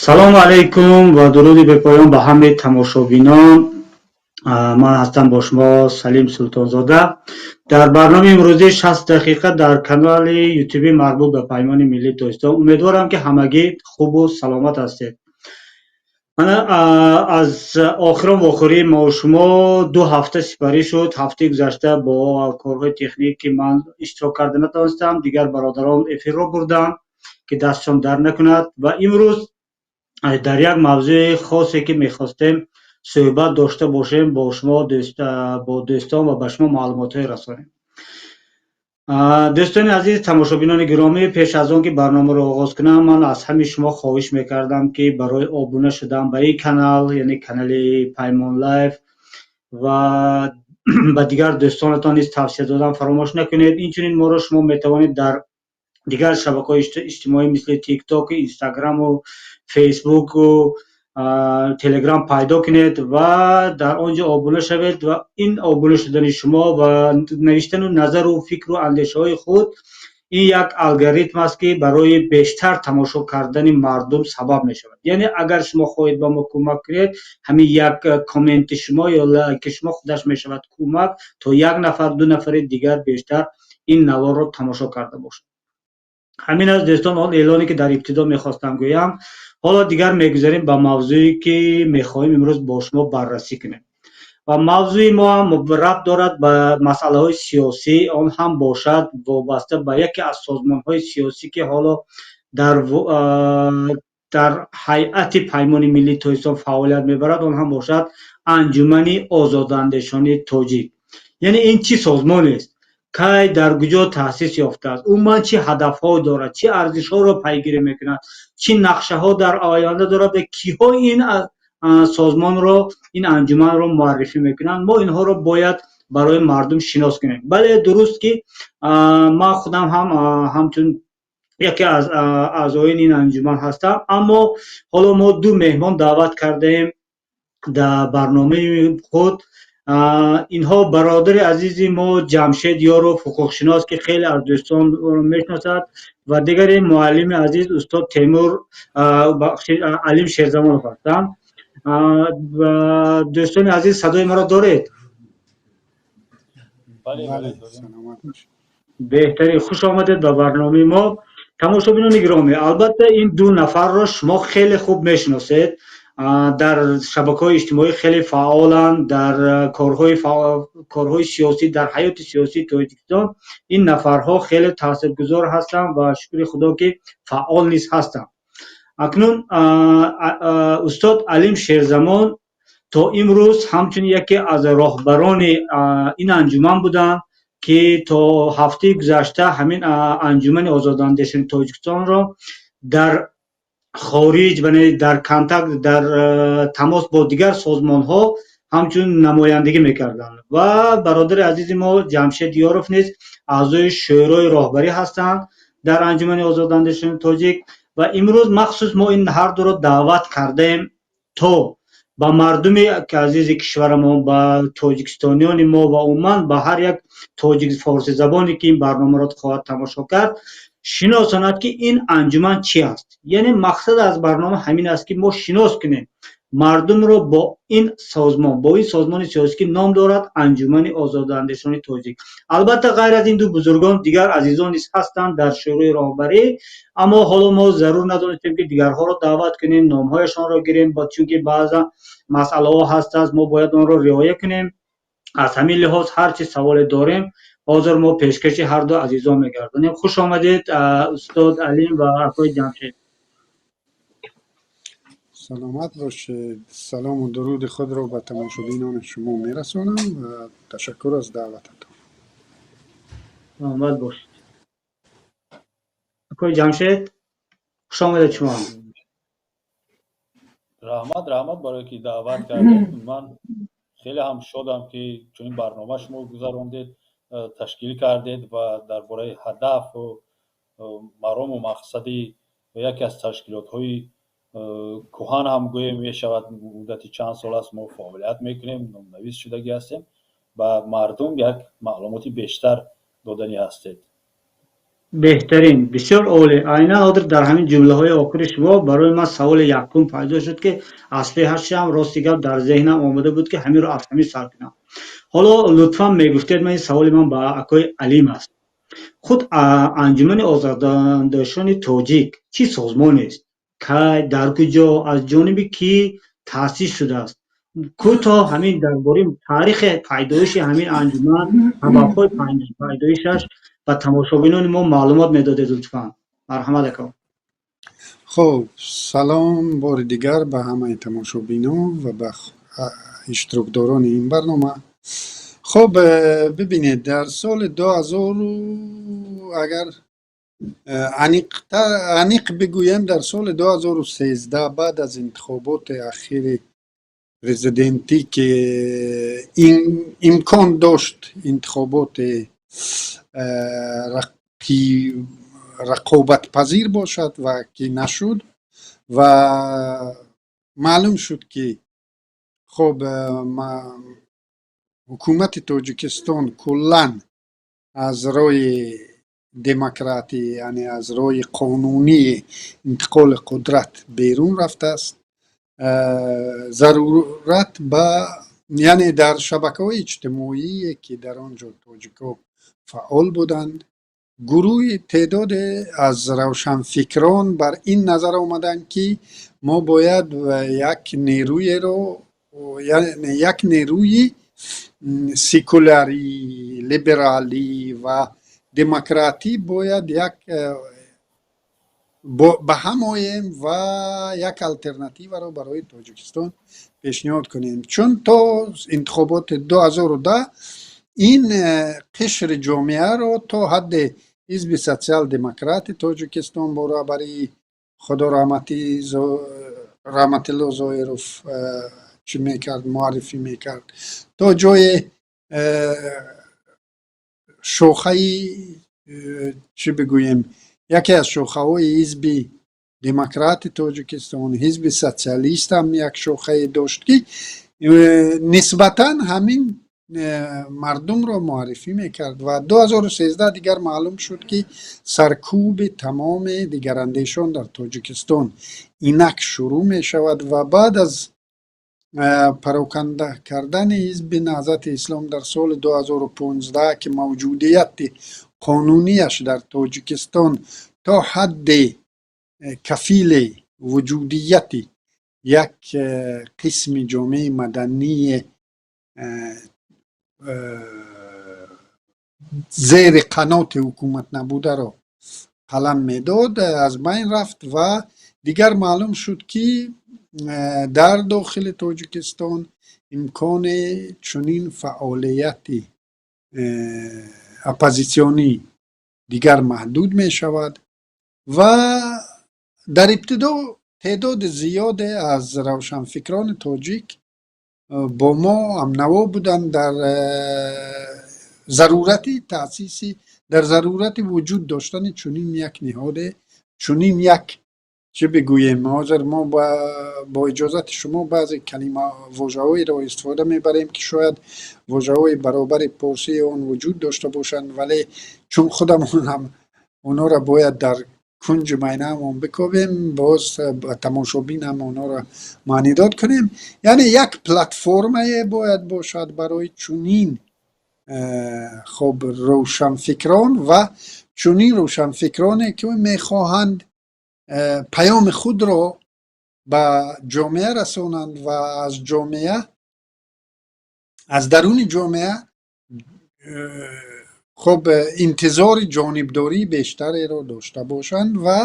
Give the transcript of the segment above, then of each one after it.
Салому алайкум ва дуруди бепоён ба ҳамаи тамошобинон. Ман ҳастам бо шумо Салим Султонзода дар барномаи имрӯзии 60 дақиқа дар канали Ютуби марбут ба Паймони Миллии Тоҷикистон. Умедворам, ки ҳамагӣ хубу саломат ҳастед. Мана, аз охирон вохӯрии мо шумо 2 ҳафта сипарӣ шуд. Ҳафтаи гузашта бо корҳои техникӣ ман иштирок карда натавонистам, дигар бародарон эфирро бурданд, ки дастшон дард накунад. Ва имрӯз дар як мавзӯи хосе, ки мехостем суҳбат дошта бошем бо шумо, бо дӯстон, ва ба шумо маълумотҳое расонем. Дӯстони азиз, тамошобинони гиромӣ, пеш аз он ки барномаро оғоз кунам, ман аз ҳамаи шумо хоҳиш мекардам, ки барои обуна шудан ба ин канал, яъне канали Паймон Лайф, ва ба дигар дӯстонатон низ тавсия додан фаромӯш накунед. Инчунин моро шумо метавонед дар дигар шабакаҳои иҷтимоӣ, мисли Тиктоку, Инстаграму, Фейсбуку, Телеграм пайдо кунед ва дар он ҷо обуна шавед. Ва ин обуна шудани шумо ва навиштану назару фикру андешаҳои худ, ин як алгоритм аст, ки барои бештар тамошо кардани мардум сабаб мешавад. Яъне агар шумо хоҳед ба мо кӯмак кунед, ҳамин як комменти шумо ё лайки шумо худаш мешавад кӯмак, то як нафар, ду нафари дигар бештар ин наворро тамошо карда бошад. Ҳамин аст, дӯстон, он эълоне, ки дар ибтидо мехостам гӯям. Ҳоло дигар мегузарем ба мавзӯе, ки мехоҳем имрӯз бо шумо баррасӣ кунем. Ва мавзӯи мо ҳам рабт дорад ба масъалаҳои сиёсӣ, он ҳам бошад вобаста ба яке аз созмонҳои сиёсӣ, ки ҳоло дар ҳайати Паймони Миллии Тоҷикистон фаъолият мебарад, он ҳам бошад Анҷумани озодандешони тоҷик. Яъне ин чӣ созмонест, кай, дар куҷо таъсис ёфтааст, умуман чӣ ҳадафҳо дорад, чӣ арзишҳоро пайгирӣ мекунад, чӣ нақшаҳо дар оянда дорад ва киҳо ин созмонро, ин анҷуманро муаррифӣ мекунанд, мо инҳоро бояд барои мардум шинос кунем. Бале, дуруст, ки ман худам ҳам ҳамчун яке аз аъзоини ин анҷуман ҳастам, аммо ҳоло мо ду меҳмон даъват кардаем дар барномаи худ. Инҳо бародари азизи мо Ҷамшед Ёров, ҳуқуқшинос, ки хеле аз дӯстон мешиносад, ва дигаре муаллими азиз устод Темур Алим Шерзамонов ҳастанд. Дӯстони азиз, садои маро доред? Бале. Беҳтарин, хуш омадед ба барномаи мо. Тамошобинони гиромӣ, албатта, ин ду нафарро шумо хеле хуб мешиносед, дар шабакаҳои иҷтимоӣ хеле фаъоланд, дар корҳои сиёсӣ, дар ҳаёти сиёсии Тоҷикистон ин нафарҳо хеле таъсиргузор ҳастанд ва шукри Худо, ки фаъол низ ҳастанд. Акнун устод Алим Шерзамон то имрӯз ҳамчун яке аз роҳбарони ин анҷуман буданд, ки то ҳафтаи гузашта ҳамин Анҷумани озодандешони Тоҷикистонро дар хориҷ, дар контакт, дар тамос бо дигар созмонҳо ҳамчун намояндагӣ мекарданд. Ва бародари азизи мо Ҷамшед Ёров низ аъзои Шӯрои роҳбарӣ ҳастанд дар Анҷумани озодандешони тоҷик. Ва имрӯз махсус мо ин ҳардуро даъват кардаем, то ба мардуми азизи кишварамон, ба тоҷикистониёни мо ва умуман ба ҳар як тоҷик форсизабоне, ки ин барномаро хоҳад тамошо кард, шиносонад, ки ин анҷуман чи аст. Яъне мақсад аз барнома ҳамин аст, ки мо шинос кунем мардумро бо ин созмон, бо ин созмони сиёсӣ, ки ном дорад Анҷумани озодандешони тоҷик. Албатта, ғайр аз ин ду бузургон дигар азизон низ ҳастанд дар Шӯрои роҳбарӣ, аммо ҳоло мо зарур надонистем, ки дигарҳоро даъват кунем, номҳояшонро гирем, чунки баъзан масъалаҳо ҳастааст, мо бояд онро риоя кунем. Аз ҳамин лиҳоз ҳар чи саволе дорем, ҳозир мо пешкаши ҳарду азизон мегардонем. Хуш омадед, устод Алим ва акои Ҷамшед. Саломат бошед. Салому дуруди худро ба тамошобинони шумо мерасонам ва ташаккур аз даъвататон. Саломат бошед. Акои Ҷамшед, хуш омадед шумо. Раҳмат, раҳмат барое ки даъват кардед. Ман хеле ҳам шодам, ки чунин барнома шумо гузарондед, ташкил кардед ва дар бораи ҳадафу марому мақсади яке аз ташкилотҳои кӯҳан ҳам гӯем мешавад, муддати чанд сол аст мо фаъолият мекунем, номнавис шудагӣ ҳастем, ба мардум як маълумоти бештар доданӣ ҳастед. Беҳтарин, бисёр олӣ. Айнан ҳозир дар ҳамин ҷумлаҳои охири шумо барои ман саволи якум пайдо шуд, ки аз пешам, рости гап, дар зеҳнам омода буд, ки ҳаминро аз ҳамин сар кунам. Ҳоло лутфан мегуфтед, ман ин саволи ман ба акои Алим аст. Худ Анҷумани озодандешони тоҷик чӣ созмонест? Кай, дар куҷо, аз ҷониби кӣ таъсис шудааст? Кӯтоҳ ҳамин дар бораи таърихи пайдоиши ҳамин анҷуман, сабабҳои пайдоишаш ба тамошобинони мо маълумот медодед, лутфан. Марҳамат, ако. Хуб, салом бори дигар ба ҳамаи тамошобинон ва ба иштирокдорони ин барнома. Хуб, бибинед, дар соли 2000, агар аниқ бигӯем, дар соли 2013, баъд аз интихоботи ахири президентӣ, ки имкон дошт интихоботи рақобатпазир бошад ва ки нашуд, ва маълум шуд, ки хуб, ҳукумати Тоҷикистон куллан аз роҳи демократӣ, яъне аз роҳи қонунии интиқоли қудрат берун рафтааст, зарурат ба, яъне дар шабакаҳои иҷтимоие, ки дар он ҷо тоҷикҳо фаъол буданд, гурӯҳи теъдоде аз равшанфикрон бар ин назар омаданд, ки мо бояд як нерӯеро, яъне як нерӯи секулярӣ, либералӣ ва демократӣ бояд як ба ҳам оем ва як алтернативаро барои Тоҷикистон пешниҳод кунем, чун то интихоботи 2010 ин қишри ҷомеаро то ҳадде Ҳизби Социал-Демократи Тоҷикистон бо раҳбарии худо Раҳматилло Зоиров чӣ мекард, муаррифӣ мекард, то ҷое шохаи, чӣ бигӯем, яке аз шохаҳои Ҳизби Демократи Тоҷикистон, Ҳизби Социалист ҳам як шохае дошт, ки нисбатан ҳамин мардумро муаррифӣ мекард. Ва 2013 дигар маълум шуд, ки саркӯби тамоми дигарандешон дар Тоҷикистон инак шурӯъ мешавад. Ва баъд аз пароканда кардани Ҳизби Наҳзати Ислом дар соли 2015, ки мавҷудияти қонунияш дар Тоҷикистон то ҳадде кафили вуҷудияти як қисми ҷомеаи мадании зери қаноти ҳукумат набударо қалам медод, аз байн рафт. Ва дигар маълум шуд, ки дар дохили Тоҷикистон имкони чунин фаъолияти оппозитсионӣ дигар маҳдуд мешавад. Ва дар ибтидо теъдоди зиёде аз равшанфикрони тоҷик бо мо ҳамнаво буданд дар зарурати таъсиси, дар зарурати вуҷуд доштани чунин як ниҳоде, чунин як, чӣ бигӯем, ҳозир мо бо иҷозати шумо баъзе калима, вожаҳоеро истифода мебарем, ки шояд вожаҳои баробари порсии он вуҷуд дошта бошанд, вале чун худамон ҳам онҳоро бояд дар кунҷи майнаамон бикобем, боз ба тамошобин ҳам онҳоро маънидод кунем. Яъне як платформае бояд бошад барои чунин хоб рӯшанфикрон ва чунин рӯшанфикроне, ки мехоҳанд паёми худро ба ҷомеа расонанд ва аз ҷомеа, аз даруни ҷомеа хуб интизори ҷонибдории бештареро дошта бошанд. Ва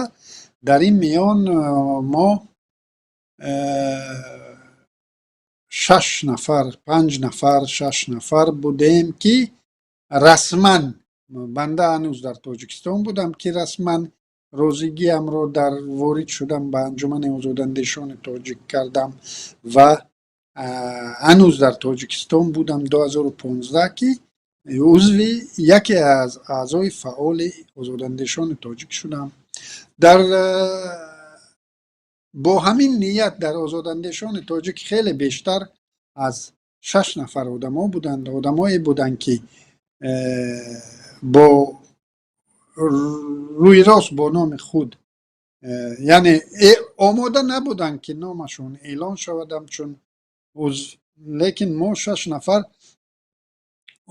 дар ин миён мо шаш нафар, панҷ нафар, шаш нафар будем, ки расман, банда ҳанӯз дар Тоҷикистон будам, ки расман розигиамро дар ворид шудан ба Анҷумани озодандешони тоҷик кардам. Ва ҳанӯз дар Тоҷикистон будам 2015, ки узви, яке аз аъзои фаъоли озодандешони тоҷик шудам. Дар бо ҳамин ният дар озодандешони тоҷик хеле бештар аз шаш нафар одамо буданд, одамое буданд, ки бо Рӯи рост бо номи худ, яъне омода набуданд, ки номашон эълон шавад ҳамчун узв, лекин мо шаш нафар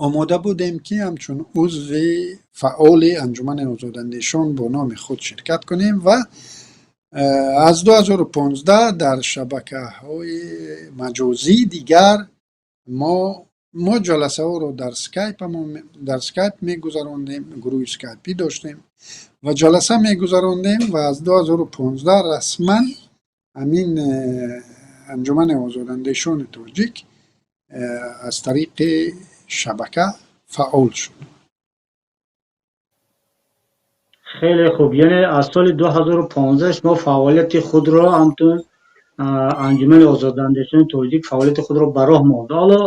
омода будем, ки ҳамчун узви фаъоли Анҷумани озодандешон бо номи худ ширкат кунем. Ва аз 2015 дар шабакаҳои маҷозӣ дигар мо ҷаласаҳоро дар скайп мегузарондем, гурӯҳи скайпӣ доштем ва ҷаласа мегузарондем. Ва аз 2015 расман ҳамин Анҷумани озодандешони тоҷик аз тариқи шабака фаъол шуд. Хеле хуб, яъне аз соли 2015 шумо фаъолияти худро ҳамчун Анҷумани озодандешони тоҷик фаъолияти худро ба роҳ монд. Ҳоло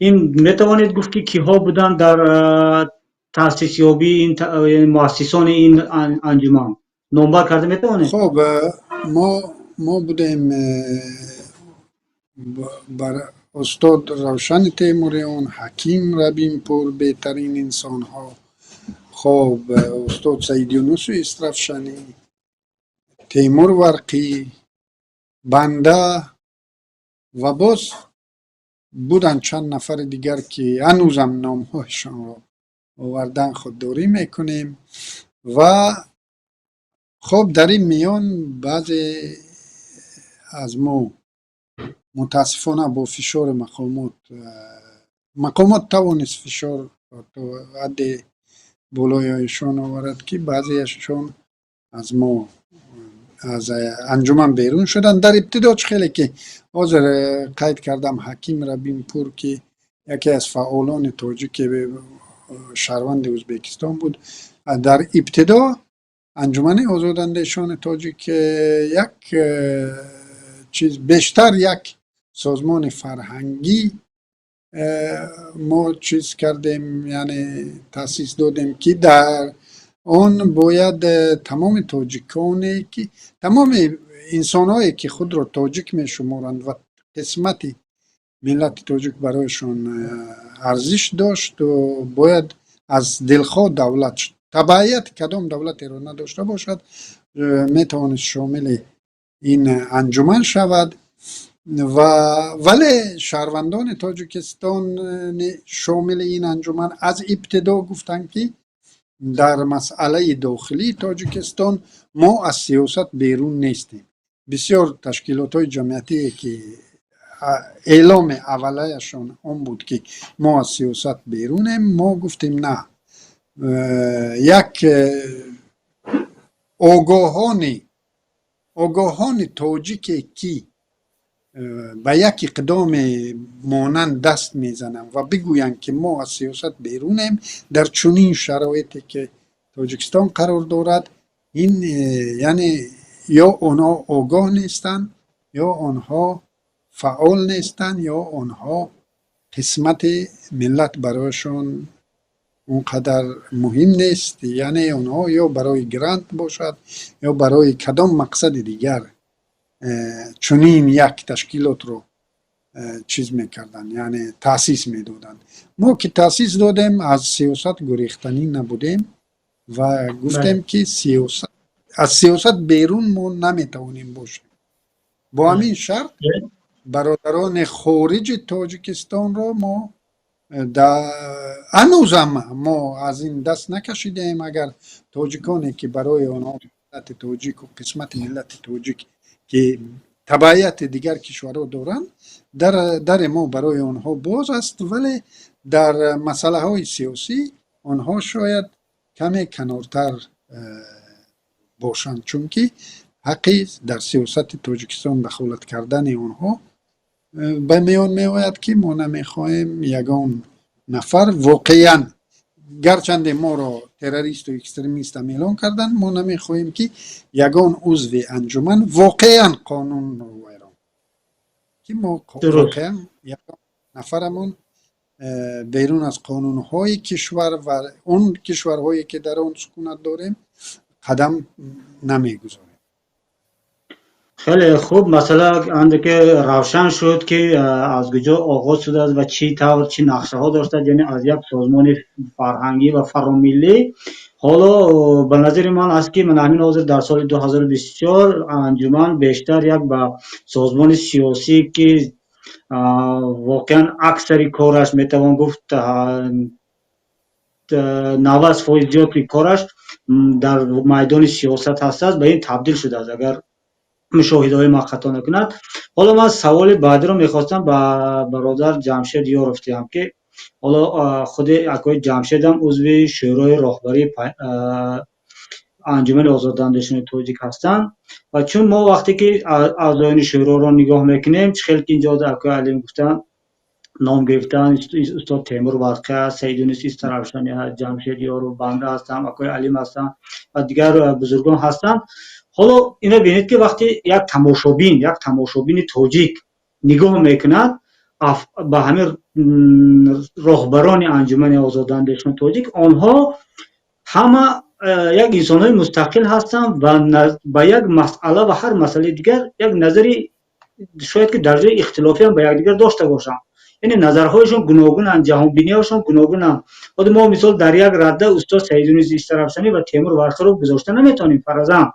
ин метавонед гуфт, ки киҳо буданд дар таъсисёбии ин, муассисони ин анҷуман номбар карда метавонед? Хуб, мо будем, бар устод Равшани Темуриён, Ҳаким Рабинпур, беҳтарин инсонҳо, хоб, устод Саид Юнусу Истрафшанӣ, Темур Варқӣ, банда ва боз буданд чанд нафари дигар, ки ҳанӯзам номҳояшонро овардан худдорӣ мекунем. Ва хоб, дар ин миён баъзе аз мо мутаассифона бо фишори мақомот, мақомот тавонист фишор то ҳадде болояшон оварад, ки баъзеашон аз мо, аз анҷуман берун шуданд. Дар ибтидо, чӣ хеле ки ҳозир қайд кардам, Ҳаким Рабинпур, ки яке аз фаъолони тоҷики шаҳрванди Ӯзбекистон буд, дар ибтидо Анҷумани озодандешони тоҷик як чиз бештар як созмони фарҳангӣ мо чиз кардем, яъне таъсис додем, ки дар он бояд тамоми тоҷиконе, ки тамоми инсонҳое, ки худро тоҷик мешуморанд ва қисмати миллати тоҷик барояшон арзиш дошт, бояд аз дилхоҳ давлат, табаияти кадом давлатеро надошта бошад, метавонист шомили ин анҷуман шавад. Ва вале шаҳрвандони Тоҷикистон шомили ин анҷуман аз ибтидо гуфтанд, ки дар масъалаи дохилии Тоҷикистон мо аз сиёсат берун нестем. Бисёр ташкилотҳои ҷамъиятие, ки эъломи аввалаяшон он буд, ки мо аз сиёсат берунем, мо гуфтем на. Як огоҳони тоҷике, ки ба як иқдоми монанд даст мезананд ва бигӯянд, ки мо аз сиёсат берунем, дар чунин шароите, ки Тоҷикистон қарор дорад, ин яъне ё онҳо огоҳ нестанд, ё онҳо фаъол нестанд, ё онҳо қисмати миллат барояшон он қадар муҳим нест, яъне онҳо ё барои грант бошад, ё барои кадом мақсади дигар чунин як ташкилотро чиз мекарданд, яъне таъсис медоданд. Мо ки таъсис додем, аз сиёсат гурехтанӣ набудем ва гуфтем, ки аз сиёсат берун мо наметавонем бошем. Бо ҳамин шарт бародарони хориҷи Тоҷикистонро мо ҳанӯзам мо аз ин даст накашидаем. Агар тоҷиконе, ки барои онҳо миллати тоҷику қисмати миллати тоҷик, ки табаияти дигар кишварҳо доранд, дари мо барои онҳо боз аст, вале дар масъалаҳои сиёсӣ онҳо шояд каме канортар бошанд, чунки ҳаққи дар сиёсати Тоҷикистон дахолат кардани онҳо ба миён меояд, ки мо намехоҳем ягон нафар воқеан, гарчанде моро террористу экстремистам эълон карданд, мо намехоҳем, ки ягон узви анҷуман воқеан қонунро вайрон, ки мо воқеан ягон нафарамон берун аз қонунҳои кишвар ва он кишварҳое, ки дар он сукунат дорем, қадам намегузорем. Хеле хуб, масъала андаке равшан шуд, ки аз куҷо оғоз шудааст ва чӣ тавр, чӣ нақшаҳо доштааст. Яъне аз як созмони фарҳангӣ ва фаромиллӣ ҳоло ба назари ман аст, ки ман ҳамин ҳозир дар соли 2024 анҷуман бештар як ба созмони сиёсӣ, ки воқеан аксари кораш, метавон гуфт, 90% зиёди кораш дар майдони сиёсат ҳастааст, ба ин табдил шудааст, агар мушоҳидаҳои ман хато накунад. Ҳоло ман саволи баъдиро мехостам ба бародар Ҷамшед Ёров диҳам, ки ҳоло худи акои Ҷамшедам узви Шӯрои роҳбарии Анҷумани озодандешони тоҷик ҳастанд. Ва чун мо вақте ки аъзоёни шӯроро нигоҳ мекунем, чӣ хел ки инҷо акои Алим гуфтанд, ном гирифтанд, устод Темур Варқӣ аст, Саидюнус Истаравшанӣ ҳаст, Ҷамшед Ёров, банда ҳастам, акои Алим ҳастанд ва дигар бузургон ҳастанд. Ҳоло ино бинед, ки вақте як тамошобини тоҷик нигоҳ мекунад ба ҳамин роҳбарони Анҷумани озодандешони тоҷик, онҳо ҳама як инсонҳои мустақил ҳастанд ва ба як масъала ва ҳар масъалаи дигар як назари шояд ки дар ҷои ихтилофиам ба якдигар дошта бошанд, яъне назарҳояшон гуногунанд, ҷаҳонбиниҳошон гуногунанд. Худи мо, мисол, дар як радда устод Саидюнус Истаравшанӣ ва Темур Варқиро гузошта наметавонем. Фарзан,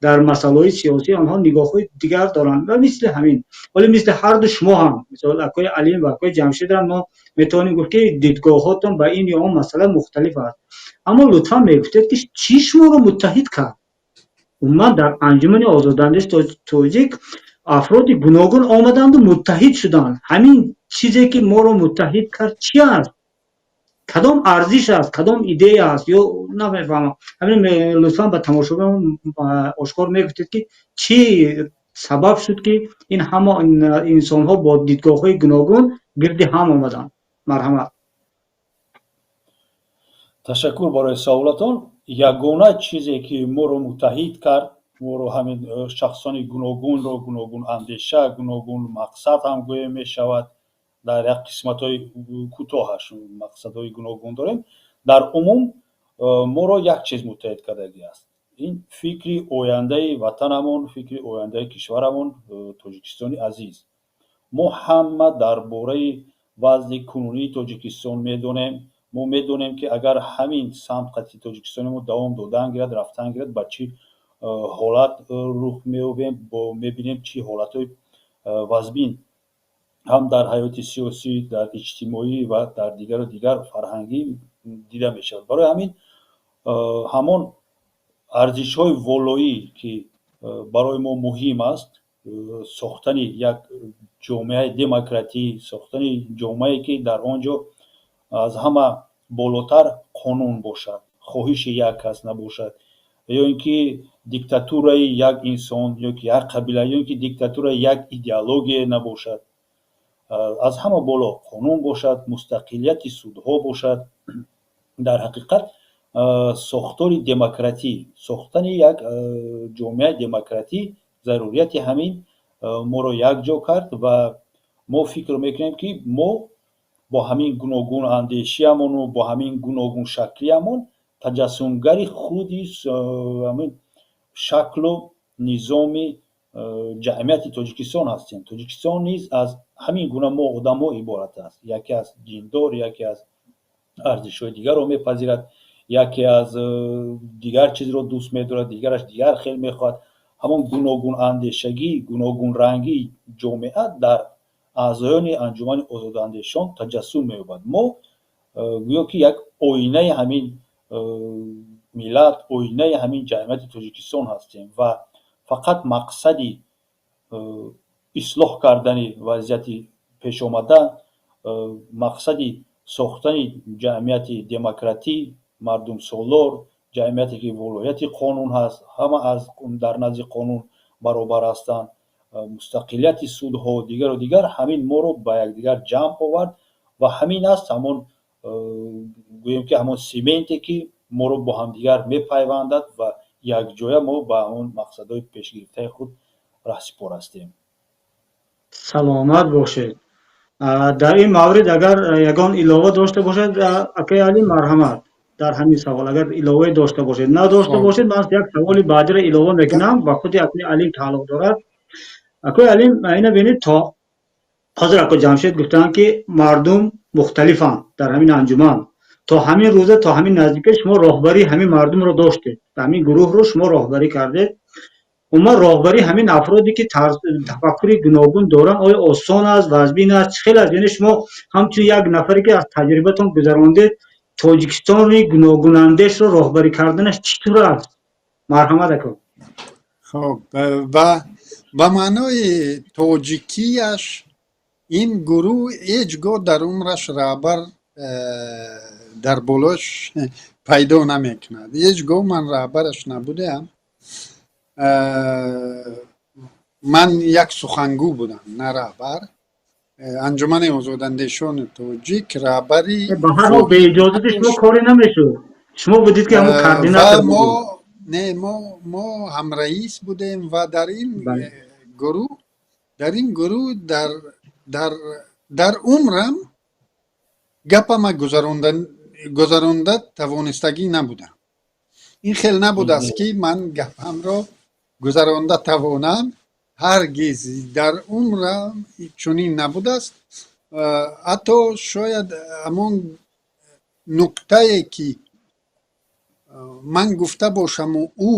дар масъалаҳои сиёсӣ онҳо нигоҳҳои дигар доранд ва мисли ҳамин вале мисли ҳарду шумо ҳам, мисол, акои Алим ва акои Ҷамшедрам, мо метавонем гуфт, ки дидгоҳҳотон ба ин ё он масъала мухталиф аст. Аммо лутфан мегуфтед, ки чӣ шуморо муттаҳид кард? Умуман дар Анҷумани озодандеш тоҷик афроди гуногун омаданду муттаҳид шуданд. Ҳамин чизе, ки моро муттаҳид кард, чӣ аст? Кадом арзиш аст, кадом идея аст ё намефаҳмам. Ҳамин лутфан ба тамошобинон ошкор мегуфтед, ки чӣ сабаб шуд, ки ин ҳама инсонҳо бо дидгоҳҳои гуногун гирди ҳам омаданд? Марҳамат. Ташаккур барои саволатон. Ягона чизе, ки моро муттаҳид кард, моро, ҳамин шахсони гуногунро, гуногун андеша, гуногун мақсад ҳам гӯя мешавад, дар як қисматҳои кӯтоҳаш мақсадҳои гуногун дорем, дар умум моро як чиз муттаҳид кардагӣ аст: ин фикри ояндаи ватанамон, фикри ояндаи кишварамон, Тоҷикистони азиз. Мо ҳама дар бораи вазъи кунунии Тоҷикистон медонем. Мо медонем, ки агар ҳамин самт қати Тоҷикистони мо давом додан гирад, рафтан гирад, ба чӣ ҳолат рух меёбем, мебинем, чӣ ҳолатҳои вазбин ҳам дар ҳаёти сиёсӣ, дар иҷтимоӣ ва дар дигару дигар фарҳангӣ дида мешавад. Барои ҳамин ҳамон арзишҳои волоӣ, ки барои мо муҳим аст, сохтани як ҷомеаи демократӣ, сохтани ҷомеае, ки дар он ҷо аз ҳама болотар қонун бошад, хоҳиши як кас набошад ё ин ки диктатураи як инсон ё ки як қабила ё ин ки диктатураи як идеология набошад, аз ҳама боло қонун бошад, мустақилияти судҳо бошад, дар ҳақиқат сохтори демократӣ, сохтани як ҷомеаи демократӣ, зарурияти ҳамин моро якҷо кард. Ва мо фикр мекунем, ки мо бо ҳамин гуногун андешиямону бо ҳамин гуногуншаклиямон таҷассумгари худи ҳамин шаклу низоми ҷамъияти Тоҷикистон ҳастем. Тоҷикистон низ аз ҳамин гуна мо одамҳо иборат аст: яке аз диндор, яке аз арзишҳои дигарро мепазирад, яке аз дигар чизро дӯст медорад, дигараш дигар хел мехоҳад. Ҳамон гуногунандешагӣ, гуногунрангии ҷомеа дар аъзоёни Анҷумани озодандешон таҷассум меёбад. Мо гӯё ки як оинаи ҳамин миллат, оинаи ҳамин ҷамъияти Тоҷикистон ҳастем ва фақат мақсади ислоҳ кардани вазъияти пешомада, мақсади сохтани ҷамъияти демократӣ, мардумсолор, ҷамъияте, ки волояти қонун ҳаст, ҳама аз дар назди қонун баробар ҳастанд, мустақилияти судҳо, дигару дигар, ҳамин моро ба якдигар ҷамъ овард. Ва ҳамин аст ҳамон, гӯем ки, ҳамон сементе, ки моро бо ҳамдигар мепайвандад ва якҷоя мо ба ҳамон мақсадҳои пешгирифтаи худ раҳсипор ҳастем. Саломат бошед. Дар ин маврид агар ягон илова дошта бошед, акаи Алим, марҳамат. Дар ҳамин савол агар иловае дошта бошед. Надошта бошед, ман як саволи баъдиро илова мекунам, ба худи акаи Алим тааллуқ дорад. Акои Алим, ина бинед, то ҳозир ако Ҷамшед гуфтанд, ки мардум мухталифанд дар ҳамин анҷуман. То ҳамин рӯза, то ҳамин наздика шумо роҳбарии ҳамин мардумро доштед, ҳамин гурӯҳро шумо роҳбарӣ кардед. Умуман, роҳбарии ҳамин афроде, ки тафаккури гуногун доранд, оё осон аст, вазбин аст, чӣ хел аст? Яъне шумо ҳамчун як нафаре, ки аз таҷрибатон гузарондед, Тоҷикистони гуногунандешро роҳбарӣ карданаш чӣ тур аст? Марҳамат, ако. Хоб, ба маънои тоҷикияш ин гурӯҳ ҳеҷ гоҳ дар умраш раҳбар дар болош пайдо намекунад. Ҳеҷ гоҳ ман раҳбараш набудаам. Ман як сухангӯ будам, на раҳбар. Анҷумани озодандешони тоҷик раҳбари Ба ҳар ҳол, беиҷозати шумо коре намешуд. Шумо будед, ки ҳамон координатор. Мо не, мо ҳамраис будем ва дар ин гурӯҳ дар умрам гапама гузаронда тавонистагӣ набудам. Ин хел набудааст, ки ман гапамро гузаронда тавонам. Ҳаргиз дар умрам чунин набудааст. Ҳатто шояд ҳамон нуктае, ки ман гуфта бошаму, ӯ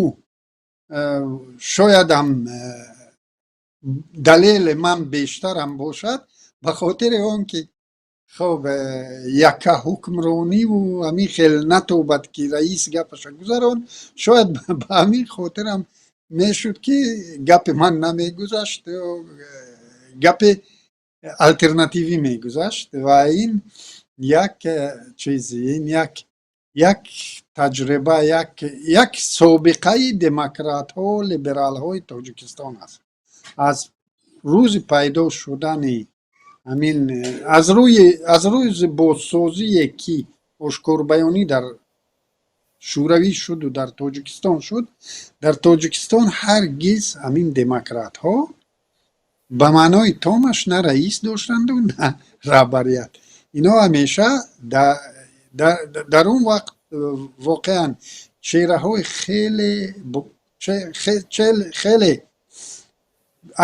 шоядам далели ман бештарам бошад, ба хотири он ки хоб якка ҳукмрониву ҳамин хел натобад, ки раис гапаша гузаронд, шояд ба ҳамин хотирам мешуд, ки гапи ман намегузашт, гапи алтернативӣ мегузашт. Ва ин як чиз, ин як таҷриба, як собиқаи демократҳо, либералҳои Тоҷикистон аст. Аз рӯзи пайдо шудани ҳамин, аз рӯзи бозсозие, ки ошкорбаёнӣ дар Шӯравӣ шуду дар Тоҷикистон шуд, дар Тоҷикистон ҳаргиз ҳамин демократҳо ба маънои томаш на раис доштанду, на раҳбарият. Ино ҳамеша дар он вақт воқеан чеҳраҳои хеле,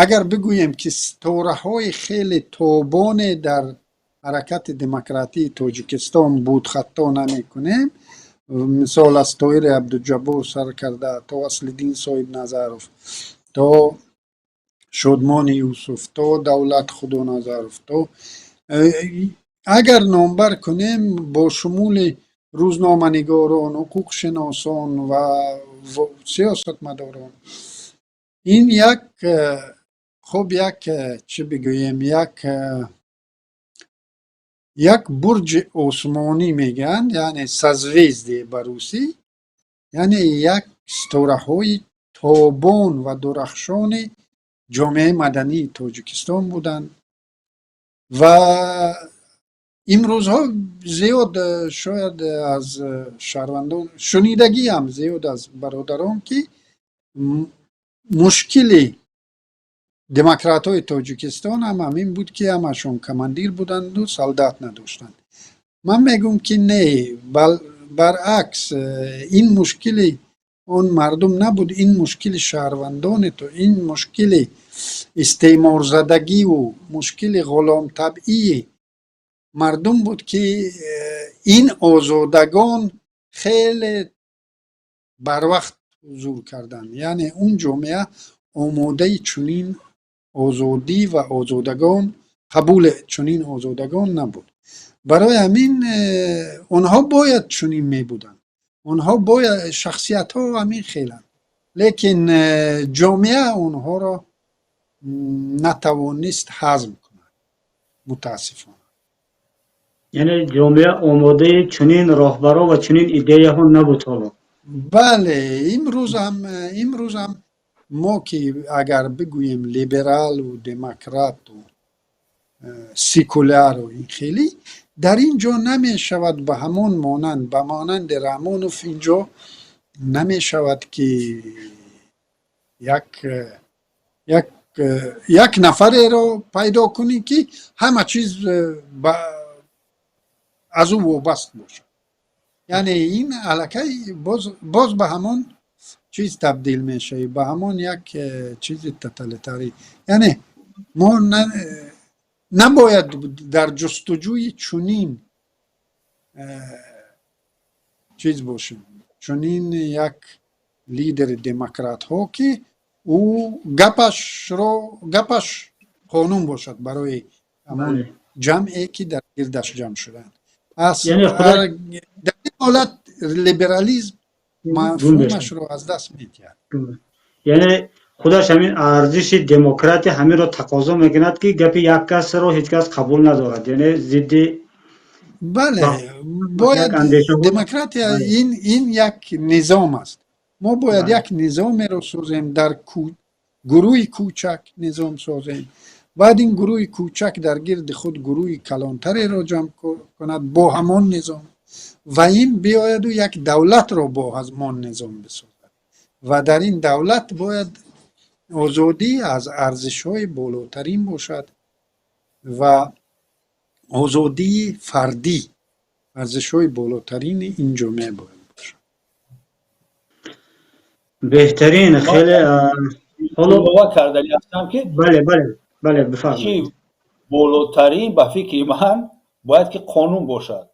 агар бигӯем, ки ситораҳои хеле тобоне дар ҳаракати демократии Тоҷикистон буд, хато намекунем. Мисол, аз Тоҳири Абдуҷаббор сар карда то Аслиддин Соҳибназаров, то Шодмони Юсуф, то Давлат Худоназаров, то агар номбар кунем, бо шумули рӯзноманигорон, ҳуқуқшиносон ва сиёсатмадорон, ин як хуб, як чӣ бигӯем, як бурҷи осмонӣ мегӯянд, яъне созвездие ба русӣ, яъне як ситораҳои тобон ва дурахшони ҷомеаи мадании Тоҷикистон буданд. Ва имрӯзҳо зиёд шояд аз шаҳрвандон шунидагиам, зиёд аз бародарон, ки мушкили демократҳои Тоҷикистон ҳам ҳамин буд, ки ҳамашон командир буданду солдат надоштанд. Ман мегӯм, ки не, баръакс, ин мушкили он мардум набуд, ин мушкили шаҳрвандони то ин мушкили истеъморзадагиву мушкили ғуломтабъии мардум буд, ки ин озодагон хеле барвақт ҳузур карданд, яъне он ҷомеа омодаи чунин озодӣ ва озодагон, қабули чунин озодагон набуд. Барои ҳамин онҳо бояд чунин мебуданд, онҳо бояд шахсиятҳо ҳамин хеланд, лекин ҷомеа онҳоро натавонист ҳазм кунад, мутаассифона. Яъне ҷомеа омодаи чунин роҳбаро ва чунин идеяҳо набуд ҳоло. Бале, имрӯзам мо ки агар бигӯем либералу демократу секуляру ин хеле дар ин ҷо намешавад, ба ҳамон монанд, ба монанди Раҳмонов ин ҷо намешавад, ки як нафареро пайдо кунӣ, ки ҳама чиз аз ӯ вобаст бошад. Яъне ин аллакай боз ба ҳамон чиз табдил мешавӣ, ба ҳамон як чизи тоталитарӣ. Яъне мо набояд дар ҷустуҷӯи чунин чиз бошем, чунин як лидери демократҳо, ки ӯ гапаш қонун бошад барои ҳамон ҷамъе, ки дар гирдаш ҷамъ шуданд. Дар ин ҳолат либерализм мафҳумашро аз даст медиҳад. Яъне худаш ҳамин арзиши демократия ҳаминро тақозо мекунад, ки гапи як касро ҳеҷ кас қабул надорад, яъне зидди Бале, бояд демократия ин як низом аст. Мо бояд як низомеро созем, дар гурӯҳи кӯчак низом созем, баъд ин гурӯҳи кӯчак дар гирди худ гурӯҳи калонтареро ҷамъ кунад бо ҳамон низом ва ин биёяду як давлатро бо ҳамон низом бисозад ва дар ин давлат бояд озодӣ аз арзишҳои болотарин бошад ва озодии фардӣ арзишҳои болотарини ин ҷомеа бояд бошад. Беҳтарин, хеле ҳоло кардани ҳастам, ки Бале, бифармоед. Болотарин, ба фикри ман, бояд ки қонун бошад,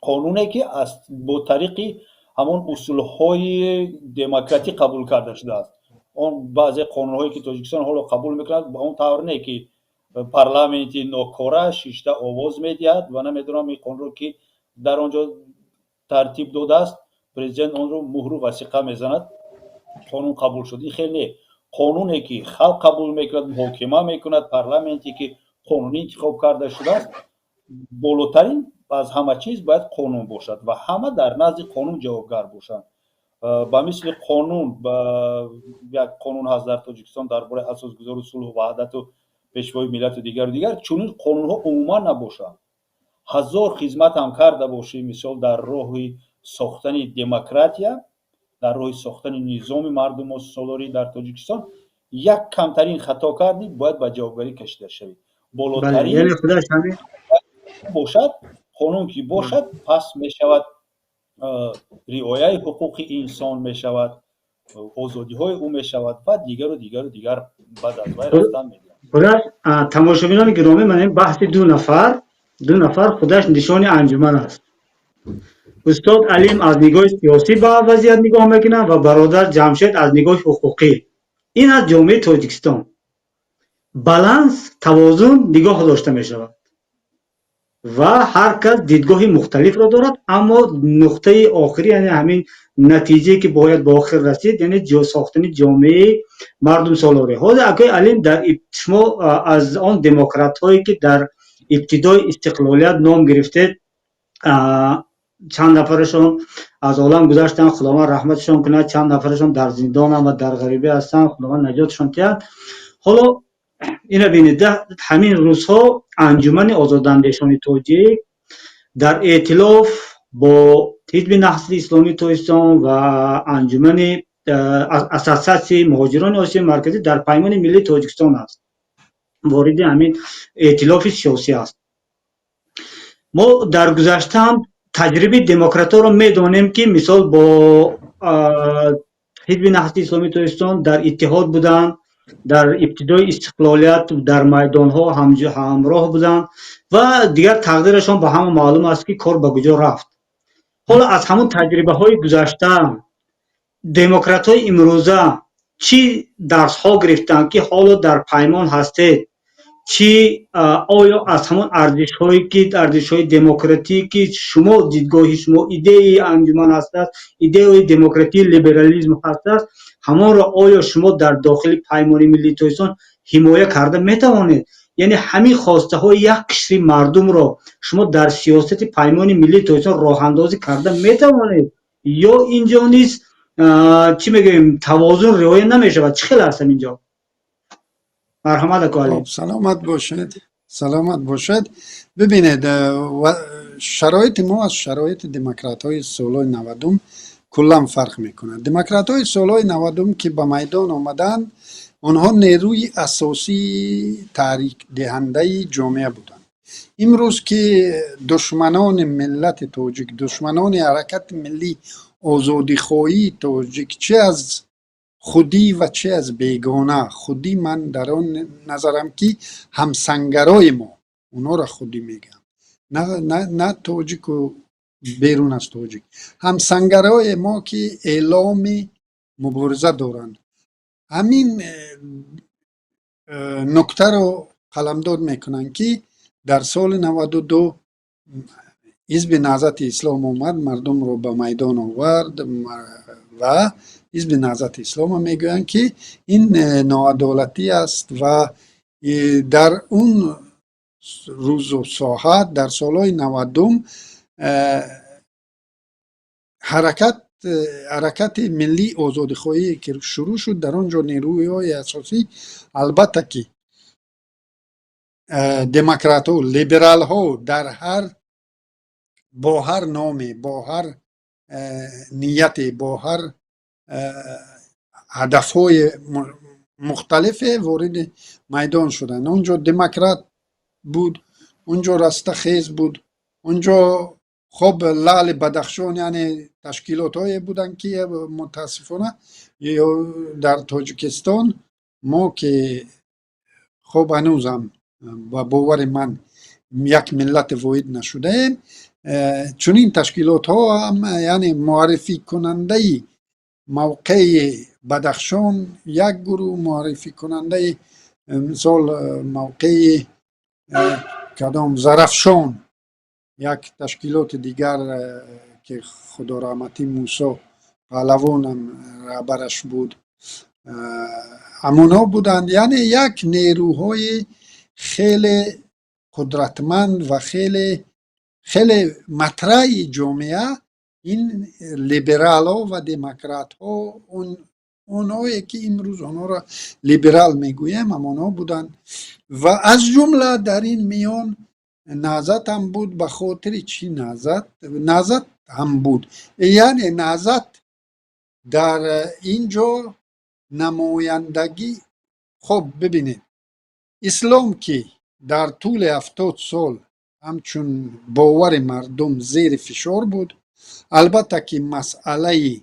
қонуне, ки бо тариқи ҳамон усулҳои демократӣ қабул карда шудааст. Он баъзе қонунҳое, ки Тоҷикистон ҳоло қабул мекунад, ба он тавр не, ки парламенти нокора шишта овоз медиҳад ва намедонам, ин қонунро, ки дар он ҷо тартиб додааст, президент онро муҳру васиқа мезанад, қонун қабул шуд. Ин хел не. Қонуне, ки халқ қабул мекунад, муҳокима мекунад, парламенте, ки қонунӣ интихоб карда шудааст, болотарин аз ҳама чиз бояд қонун бошад ва ҳама дар назди қонун ҷавобгар бошанд. Ба мисли қонун, як қонун ҳаст дар Тоҷикистон дар бораи асосгузори сулҳу ваҳдату пешвои миллату дигару дигар. Чунин қонунҳо умуман набошанд. Ҳазор хизмат ҳам карда бошӣ, мисол, дар роҳи сохтани демократия, дар роҳи сохтани низоми мардумсолорӣ дар Тоҷикистон, як камтарин хато кардӣ, бояд ба ҷавобгарӣ кашида шавӣ. Болотарин бошад қонун, ки бошад, пас мешавад риояи ҳуқуқи инсон, мешавад озодиҳои ӯ, мешавад ва дигару дигару дигар баъд аз вай рафтан медиҳад. Худаш, тамошобинони гиромӣ, ман ин баҳси ду нафар худаш нишони анҷуман аст. Устод Алим аз нигоҳи сиёсӣ ба вазъият нигоҳ мекунад ва бародар Ҷамшед аз нигоҳи ҳуқуқӣ. Ин аз ҷомеаи Тоҷикистон баланс, тавозун нигоҳ дошта мешавад ва ҳар кас дидгоҳи мухталифро дорад, аммо нуқтаи охирӣ, яъне ҳамин натиҷае, ки бояд ба охир расид, яъне сохтани ҷомеаи мардумсолорӣ. Ҳозир, акои Алим, дар шумо аз он демократҳое, ки дар ибтидои истиқлолият ном гирифтед, чанд нафарашон аз олам гузаштанд, Худованд раҳматшон кунад, чанд нафарашон дар зиндонанд ва дар ғарибӣ ҳастанд, Худованд наҷотшон диҳад. Ҳоло ина бинед, ҳамин рӯзҳо Анҷумани озодандешони тоҷик дар эътилоф бо Ҳизби Наҳзати Исломии Тоҷикистон ва Анҷумани Ассотсиатсияи муҳоҷирони Осиёи Марказӣ дар Паймони Миллии Тоҷикистон аст, вориди ҳамин эътилофи сиёсӣ аст. Мо дар гузашта ҳам таҷрибаи демократҳоро медонем, ки мисол бо Ҳизби Наҳзати Исломии Тоҷикистон дар иттиҳод буданд, дар ибтидои истиқлолият дар майдонҳо ҳамроҳ буданд ва дигар тақдирашон ба ҳама маълум аст, ки кор ба куҷо рафт. Ҳоло аз ҳамон таҷрибаҳои гузашта демократҳои имрӯза чӣ дарсҳо гирифтанд, ки ҳоло дар паймон ҳастед? Чӣ, оё аз ҳамон арзишҳое, ки арзишҳои демократӣ, ки шумо дидгоҳи шумо, идеяи анҷуман ҳастааст, идеяи демократии либерализм ҳастааст, ҳамонро оё шумо дар дохили Паймони Миллии Тоҷикистон ҳимоя карда метавонед? Яъне ҳамин хостаҳои як қишри мардумро шумо дар сиёсати Паймони Миллии Тоҷикистон роҳандозӣ карда метавонед ё инҷо низ, чӣ мегӯем, тавозун риоя намешавад? Чӣ хел аст ҳаминҷо? Марҳамат, ако Алим. Саломат бошед, саломат бошед. Бибинед, шароити мо аз шароити демократҳои солҳои 90-ум куллан фарқ мекунад. Демократҳои солҳои 90-ум, ки ба майдон омаданд, онҳо нерӯи асосии таҳрикдиҳандаи ҷомеа буданд. Имрӯз, ки душманони миллати тоҷик, душманони ҳаракати миллӣ озодихоҳии тоҷик, чӣ аз худӣ ва чӣ аз бегона. Худӣ ман дар он назарам, ки ҳамсангарои мо, онҳоро худӣ мегӯям, на тоҷику берун аз тоҷик, ҳамсангарои мо, ки эъломи мубориза доранд, ҳамин нуктаро қаламдод мекунанд, ки дар соли 92 Ҳизби Наҳзати Ислом омад, мардумро ба майдон овард ва Ҳизби Наҳзати Исломо мегӯянд, ки ин ноадолатӣ аст. Ва дар он рӯзу соат, дар солҳои 90-ум, ҳаракати миллии озодихоҳие ки шурӯъ шуд, дар он ҷо нерӯҳои асосӣ, албатта, ки демократҳо, либералҳо, дар ҳар бо ҳар номе, бо ҳар нияте, бо ҳар ҳадафҳои мухталифе вориди майдон шуданд. Он ҷо демократ буд, он ҷо Растахез буд, он ҷо хоб Лаъли Бадахшон, яъне ташкилотҳое буданд, ки мутаассифона ё дар Тоҷикистон мо, ки хоб ҳанӯзам ба бовари ман як миллати воҳид нашудаем, чунин ташкилотҳо ҳам, яъне муаррификунандаи мавқеи Бадахшон як гурӯҳ, муаррификунандаи, мисол, мавқеи кадом Зарафшон як ташкилоти дигар, ки худораҳматӣ Мусо Паҳлавонам раҳбараш буд, ҳамонҳо буданд. Яъне як нерӯҳои хеле қудратманд ва хеле хеле матраҳи ҷомеа, ин либералҳо ва демократҳо, онҳое ки имрӯз онҳоро либерал мегӯем, ҳамонҳо буданд. Ва аз ҷумла дар ин миён Наҳзат ҳам буд. Ба хотири чӣ Наҳзат ҳам буд? Яъне Наҳзат дар ин ҷо намояндагӣ. Хоб, бибинед, ислом, ки дар тӯли 70 сол ҳамчун бовари мардум зери фишор буд, албатта ки масъалаи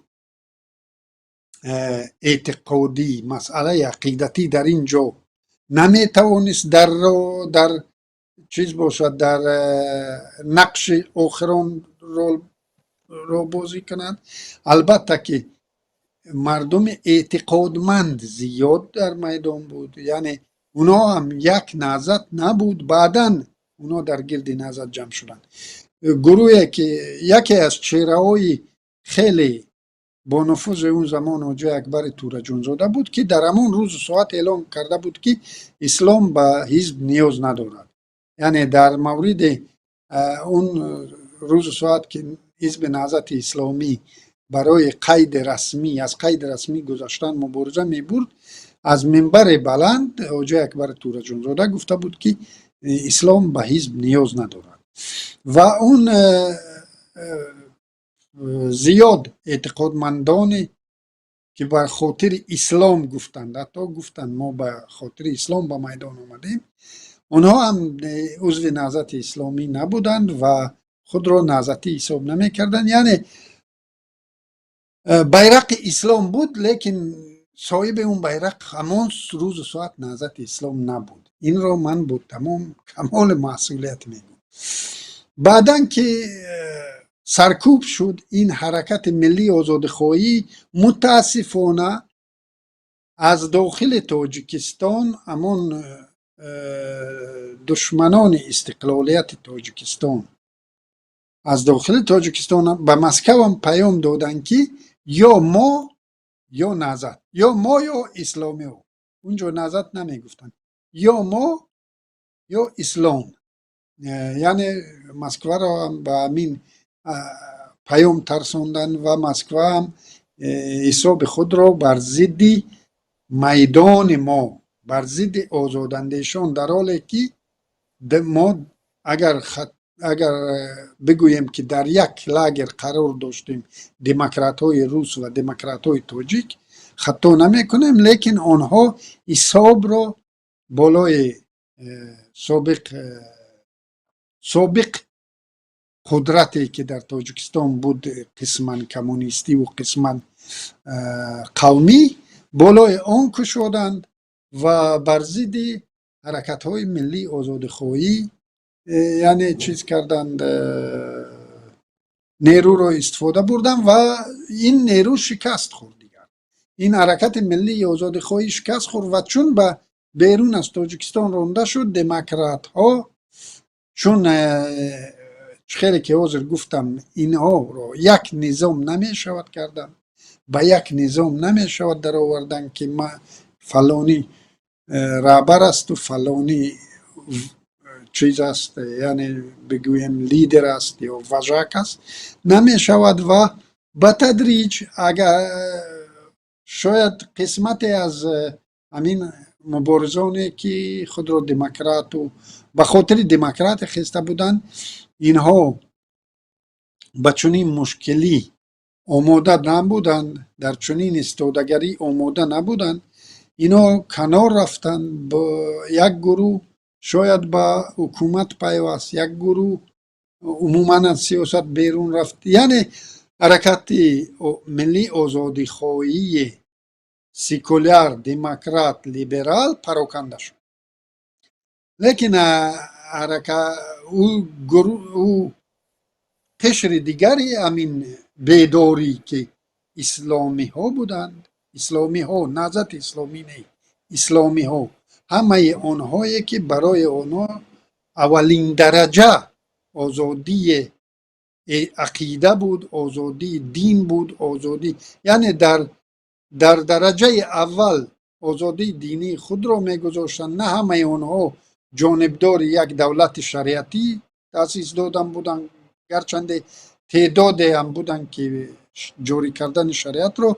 эътиқодӣ, масъалаи ақидатӣ дар ин ҷо наметавонист дар чиз бошад, дар нақши охирон ролро бозӣ кунад. Албатта ки мардуми эътиқодманд зиёд дар майдон буд, яъне онҳо ҳам як Наҳзат набуд, баъдан онҳо дар гирди Наҳзат ҷамъ шуданд. Гурӯҳе ки яке аз чеҳраҳои хеле бонуфузи он замон Ҳоҷи Акбари Тӯраҷонзода буд, ки дар ҳамон рӯзу соат эълон карда буд, ки ислом ба ҳизб ниёз надорад. Яъне дар мавриди он рӯзу соат, ки Ҳизби Наҳзати Исломӣ барои қайди расмӣ, аз қайди расмӣ гузаштан мубориза мебурд, аз минбари баланд Ҳоҷи Акбари Тӯраҷонзода гуфта буд, ки ислом ба ҳизб ниёз надорад. Ва он зиёд эътиқодмандоне ки бар хотири ислом гуфтанд, ҳатто гуфтанд, мо ба хотири ислом ба майдон омадем, онҳо ҳам узви Наҳзати Исломӣ набуданд ва худро наҳзатӣ ҳисоб намекарданд. Яъне байрақи ислом буд, лекин соҳиби он байрақ ҳамон рӯзу соат Наҳзати Ислом набуд. Инро ман бо тамом камоли масъулият мегӯям. Баъдан ки саркӯб шуд ин ҳаракати миллии озодихоҳӣ, мутаассифона аз дохили Тоҷикистон ҳамон душманони истиқлолияти Тоҷикистон аз дохили Тоҷикистон ба Москавам паём доданд, ки ё мо, ё Наҳзат, ё мо, ё исломиҳо. Унҷо Наҳзат намегуфтанд, ё мо, ё ислом. Яъне Москваро ҳам ба ҳамин паём тарсонданд ва Москва ҳам ҳисоби худро бар зидди майдони мо, бар зидди озодандешон, дар ҳоле ки мо агар бигӯем, ки дар як лагер қарор доштем, демократҳои рус ва демократҳои тоҷик, хато намекунем. Лекин онҳо ҳисобро болои собиқ Қудрате ки дар Тоҷикистон буд, қисман коммунистиву қисман қавмӣ, болои он кушоданд ва бар зидди ҳаракатҳои миллии озодихоҳӣ, яъне чиз карданд, нерӯро истифода бурданд ва ин нерӯ шикаст хӯрд. Дигар ин ҳаракати миллии озодихоҳӣ шикаст хӯрд ва чун ба берун аз Тоҷикистон ронда шуд, демократҳо, чун хеле ки ҳозир гуфтам, инҳоро як низом намешавад кардан, ба як низом намешавад даровардан, ки фалонӣ раҳбар асту фалонӣ чиз аст, яъне бигӯем, лидер аст ё вожак аст, намешавад. Ва ба тадриҷ, агар шояд қисмате аз ҳамин муборизоне ки худро демократу ба хотири демократия хеста буданд, инҳо ба чунин мушкилӣ омода набуданд, дар чунин истодагарӣ омода набуданд, ино канор рафтанд. Як гурӯҳ шояд ба ҳукумат пайваст, як гурӯҳ умуман аз сиёсат берун рафт. Яъне ҳаракати миллии озодихоҳии секуляр, демократ, либерал пароканда шуд. Лекин ӯ қишри дигари ҳамин бедорӣ, ки исломиҳо буданд, исломиҳо, Наҳзати Исломӣ не, исломиҳо, ҳамаи онҳое ки барои онҳо аввалин дараҷа озодии ақида буд, озодии дин буд, озодӣ, яъне дар дараҷаи аввал озодии динии худро мегузоштанд. На ҳамаи онҳо ҷонибдори як давлати шариатӣ таъсис додан буданд, гарчанде теъдодеам буданд, ки ҷорӣ кардани шариатро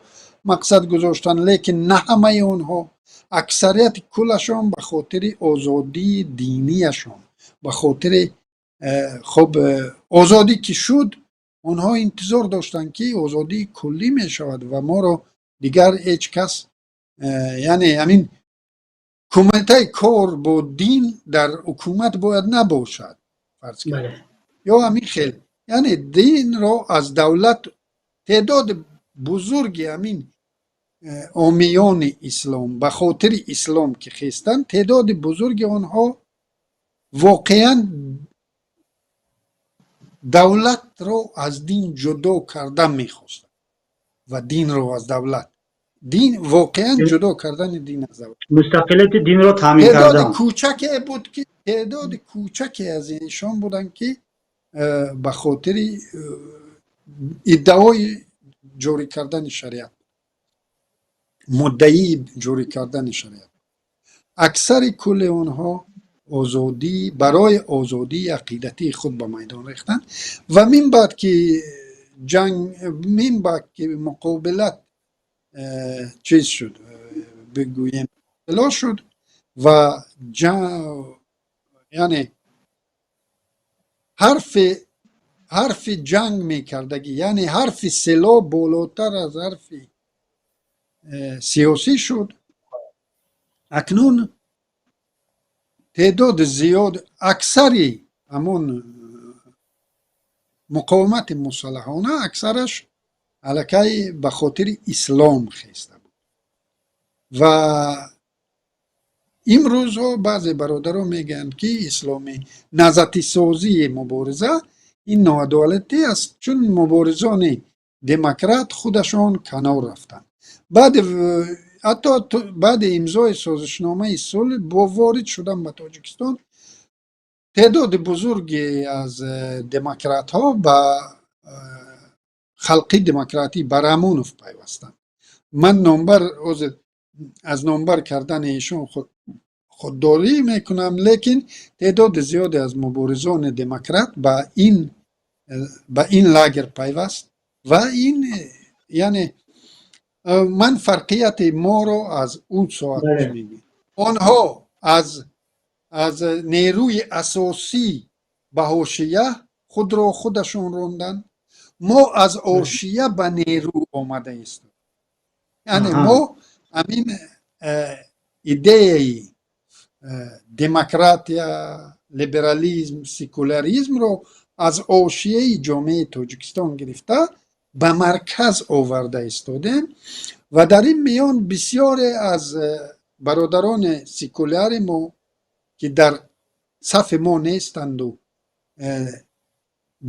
мақсад гузоштанд, лекин на ҳамаи онҳо. Аксарияти куллашон ба хотири озодии динияшон, ба хотири хоб озодӣ ки шуд, онҳо интизор доштанд, ки озодии куллӣ мешавад ва моро дигар ҳеҷ кас, яъне ҳамин кумитаи кор бо дин дар ҳукумат бояд набошад, фарз кунед, ё ҳамин хел, яъне динро аз давлат. Теъдоди бузурги ҳамин омиёни ислом, ба хотири ислом ки хестанд, теъдоди бузурги онҳо воқеан давлатро аз дин ҷудо кардан мехостанд ва динро аз давлат, дин воқеан ҷудо кардани дин аз давлат, мустақилияти динро таъмин теъдоди кардан. Кӯчаке буд, ки теъдоди кӯчаке аз иншон буданд, ки ба хотири иддаои ҷорӣ кардани шариат, муддаии ҷорӣ кардани шариат. Аксари кулли онҳо озодӣ, барои озодии ақидатии худ ба майдон рехтанд. Ва мин баъд ки ҷанг, мин баъд ки муқобилат чиз шуд, бигӯем, силоҳ шуд ва яъне ҳарфи ҷанг мекардагӣ, яъне ҳарфи силоҳ болотар аз ҳарфи сиёсӣ шуд. Акнун теъдоди зиёд, аксари ҳамон муқовимати мусаллаҳона, аксараш аллакай ба хотири ислом хеста буд. Ва имрӯзҳо баъзе бародарон мегӯянд, ки исломӣ наҳзатисозии мубориза ин ноадолатӣ аст, чун муборизони демократ худашон канор рафтанд. Баъди, ҳатто баъди имзои созишномаи сулҳ, бо ворид шудан ба Тоҷикистон, теъдоди бузурге аз демократҳо ба Халқи Демократӣ, ба Раҳмонов пайвастанд. Ман номбар, ҳозир аз номбар кардани эшон худдорӣ мекунам, лекин теъдоди зиёде аз муборизони демократ ба ин лагер пайваст. Ва ин, яъне ман фарқияти моро аз ӯ соат мегӯям. Онҳо аз нерӯи асосӣ ба ҳошия худро худашон ронданд, мо аз ҳошия ба нерӯ омада истодем. Яъне мо ҳамин идеяи демократия, либерализм, секуляризмро Аз ҳошияи ҷомеаи Тоҷикистон гирифта ба марказ оварда истодем ва дар ин миён бисёре аз бародарони секуляри мо, ки дар сафи мо нестанду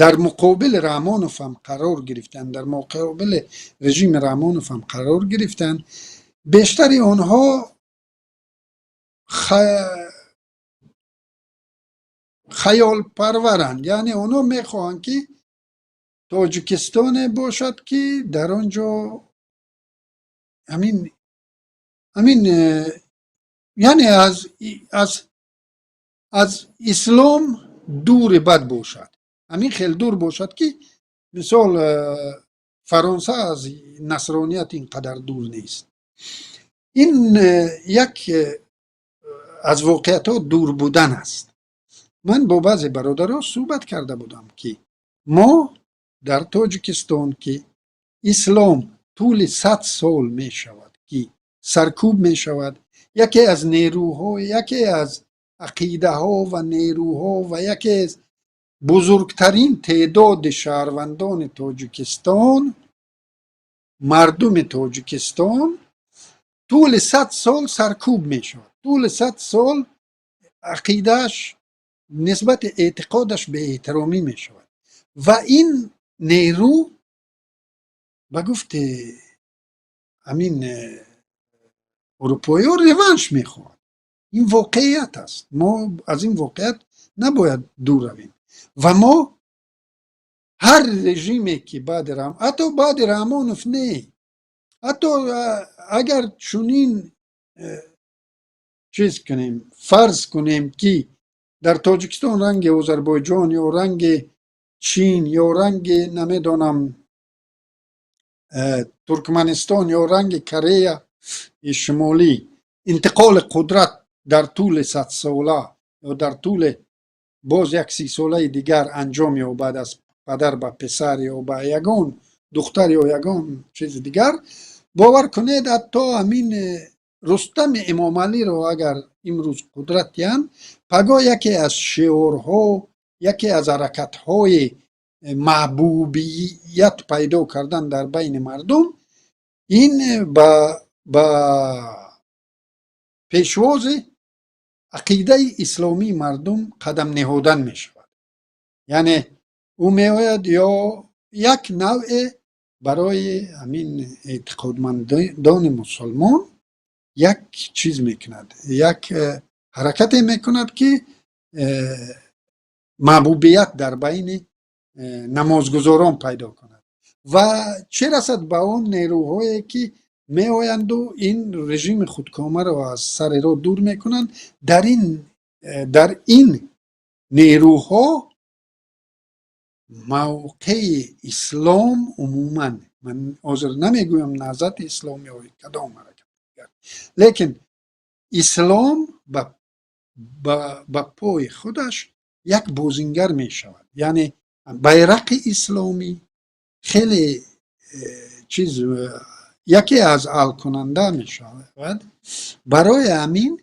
дар муқобили Раҳмонов ҳам қарор гирифтанд, дар муқобили режими Раҳмонов ҳам қарор гирифтанд, бештари онҳо хаёлпарваранд. Яъне онҳо мехоҳанд, ки Тоҷикистоне бошад, ки дар он ҷо ҳамин, яъне аз ислом дури бад бошад, ҳамин хел дур бошад, ки мисол Фаронса аз насроният ин қадар дур нест. Ин як аз воқеиятҳо дур будан аст. Ман бо баъзе бародаро суҳбат карда будам, ки мо дар Тоҷикистон, ки ислом тӯли 100 сол мешавад, ки саркӯб мешавад, яке аз нерӯҳо, яке аз ақидаҳо ва нерӯҳо ва яке аз бузургтарин теъдоди шаҳрвандони Тоҷикистон, мардуми Тоҷикистон тӯли 100 сол саркӯб мешавад, тӯли 100 сол ақидааш нисбати эътиқодаш беэҳтиромӣ мешавад ва ин нерӯ ба гуфти ҳамин урупоиҳо реванш мехоҳад. Ин воқеият аст, мо аз ин воқеият набояд дур равем. Ва мо ҳар режиме ки баъди, ҳатто баъди Раҳмонов не, ҳатто агар чунин чиз кунем, фарз кунем, ки дар Тоҷикистон ранги Озарбойҷон ё ранги Чин ё ранги, намедонам, Туркманистон ё ранги Кореяи Шимолӣ интиқоли қудрат дар тӯли 100сола ё дар тӯли боз як 30солаи дигар анҷом ёбад, аз падар ба писар ё ба ягон духтар ё ягон чизи дигар, бовар кунед, ҳатто ҳамин Рустами Эмомалиро агар имрӯз қудрат диҳанд, пагоҳ яке аз шиорҳо, яке аз ҳаракатҳои маҳбубият пайдо кардан дар байни мардум ин ба пешвози ақидаи исломии мардум қадам ниҳодан мешавад. Яъне ӯ меояд ё як навъе барои ҳамин эътиқодмандони мусулмон як чиз мекунад, як ҳаракате мекунад, ки маҳбубият дар байни намозгузорон пайдо кунад. Ва чӣ расад ба он нерӯҳое, ки меоянду ин режими худкомаро аз сари роҳ дур мекунанд, дар ин нерӯҳо мавқеи ислом умуман, ман ҳозир намегӯям Наҳзати Ислом ё кадом ҳаракат дигар, лекин ислом ба пои худаш як бозингар мешавад. Яъне байрақи исломӣ хеле чиз, яке аз ҳалкунанда мешавад. Барои ҳамин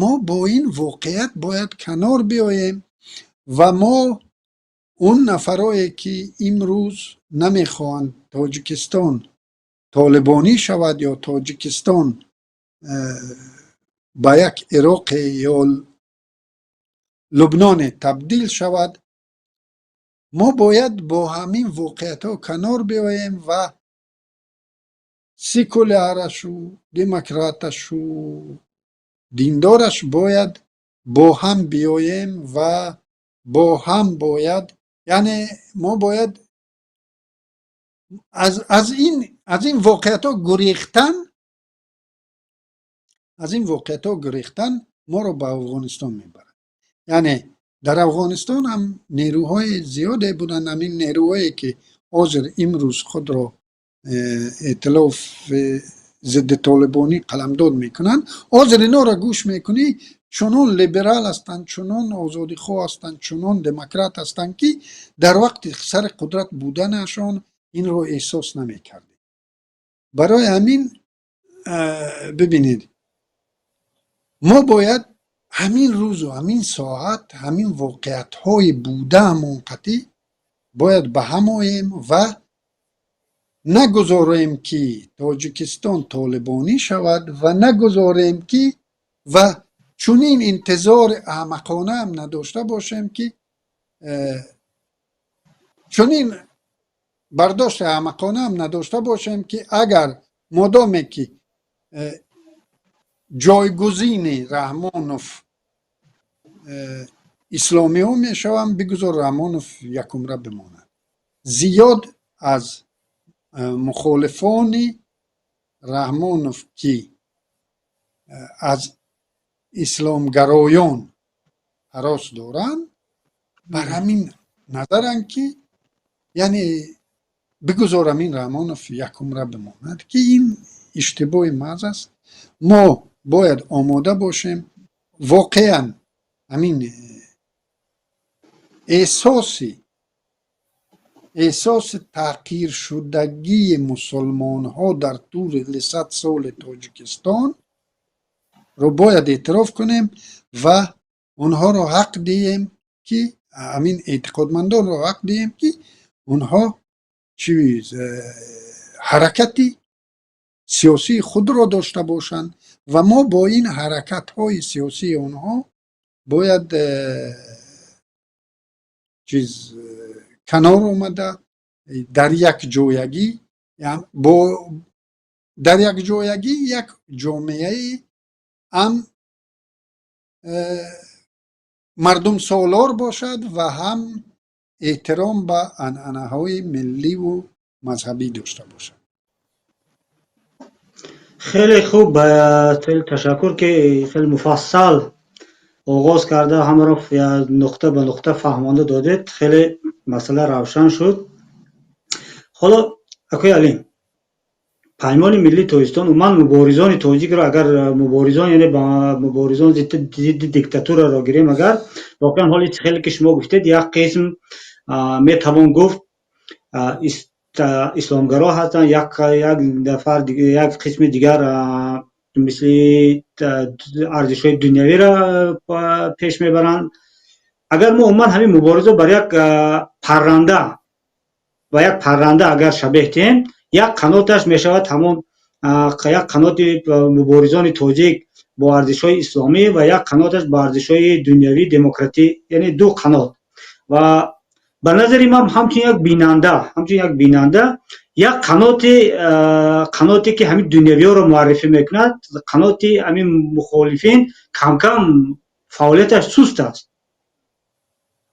мо бо ин воқеият бояд канор биёем ва мо он нафарое, ки имрӯз намехоҳанд Тоҷикистон толибонӣ шавад ё Тоҷикистон ба як Ироқе ё Лубноне табдил шавад, мо бояд бо ҳамин воқеиятҳо канор биёем ва секулярашу, демократашу, диндораш бояд бо ҳам биёем ва бо ҳам бояд, яъне мо бояд аз ин воқеиятҳо гурехтан, аз ин воқеиятҳо гурехтан моро ба Афғонистон мебарад. Яъне дар Афғонистон ҳам нерӯҳои зиёде буданд. Ҳамин нерӯҳое, ки ҳозир имрӯз худро эътилоф зидди толибонӣ қаламдод мекунанд, ҳозир инҳоро гӯш мекунӣ, чунон либерал ҳастанд, чунон озодихоҳ ҳастанд, чунон демократ ҳастанд, ки дар вақти сари қудрат буданашон инро эҳсос намекардем. Барои ҳамин бибинед, мо бояд ҳамин рӯзу ҳамин соат ҳамин воқеиятҳои будаамон қатъӣ. Бояд ба ҳам оем ва нагузорем, ки Тоҷикистон толибонӣ шавад, ва нагузорем, ки ва чунин интизори аҳмақонаам надошта бошем, ки чунин бардошти аҳмақонаам надошта бошем, ки агар модоме ки ҷойгузини Раҳмонов исломиҳо мешаванд, бигузор Раҳмонов якумра бимонад. Зиёд аз мухолифони Раҳмонов, ки аз исломгароён ҳарос доранд, бар ҳамин назаранд, ки яъне бигузор ҳамин Раҳмонов якумра бимонад, ки ин иштибоҳи маҳз аст. Мо бояд омода бошем. Воқеан ҳамин эҳсоси таҳқиршудагии мусулмонҳо дар тӯли 100 соли Тоҷикистонро бояд эътироф кунем ва онҳоро ҳақ диҳем, ки ҳамин эътиқодмандонро ҳақ диҳем, ки онҳо чиз ҳаракати сиёсии худро дошта бошанд ва мо бо ин ҳаракатҳои сиёсии онҳо бояд чиз канор омада, дар як ҷоягӣ, бо дар як ҷоягӣ як ҷомеаи ҳам мардумсолор бошад ва ҳам эҳтиром ба анъанаҳои милливу мазҳабӣ дошта бошад. Хеле хуб, хеле ташаккур, ки хеле муфассал оғоз карда, ҳамаро нуқта ба нуқта фаҳмонда додед. Хеле масъала равшан шуд. Ҳоло, акои Алим, Паймони миллии Тоҷикистон, умуман муборизони тоҷикро, агар муборизон, яъне муборизон зидди диктатураро гирем, агар воқеан ҳоли хеле ки шумо гуфтед, як қисм метавон гуфт исломгаро ҳастанд, як нафар, як қисми дигар мисли арзишҳои дунявиро пеш мебаранд. Агар мо умуман ҳамин мубориза бар як парранда, ба як парранда агар шабеҳ диҳем, як қаноташ мешавад ҳамон як қаноти муборизони тоҷик бо арзишҳои исломӣ ва як қаноташ бо арзишҳои дунявӣ, демократӣ, яъне ду қанот. Ва ба назари ман, ҳамчун як бинанда, як қаноте ки ҳамин дунявиёро муаррифӣ мекунад, қаноти ҳамин мухолифин камкам фаъолияташ суст аст.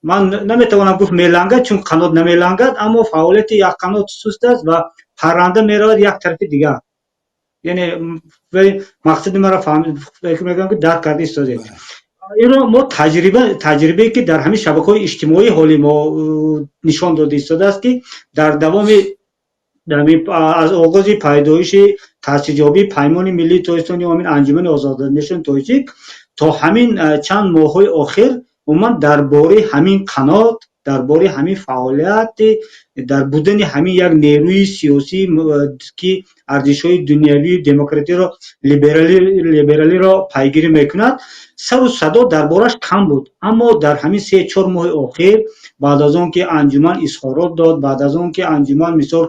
Ман наметавонам гуфт мелангад, чун қанот намелангад, аммо фаъолияти як қанот суст аст ва парранда меравад як тарафи дигар. Яъне мақсади маро фикр мекунам, ки дарк карда истодед. Инро мо таҷрибае ки дар ҳамин шабакаҳои иҷтимоӣ ҳоли мо нишон дода истодааст, ки дар давоми аз оғози пайдоиши таъсисёбии Паймони миллии Тоҷикистон ё ҳамин Анҷумани озодандешони тоҷик то ҳамин чанд моҳҳои охир, умуман дар бораи ҳамин қанот, дар бораи ҳамин фаъолияти, дар будани ҳамин як нерӯи сиёсӣ, ки арзишҳои дунявию демократиро, либералиро пайгирӣ мекунад, сару садо дар бораш кам буд. Аммо дар ҳамин 3-4 моҳи охир, баъд аз он ки анҷуман изҳорот дод, баъд аз он ки анҷуман мисол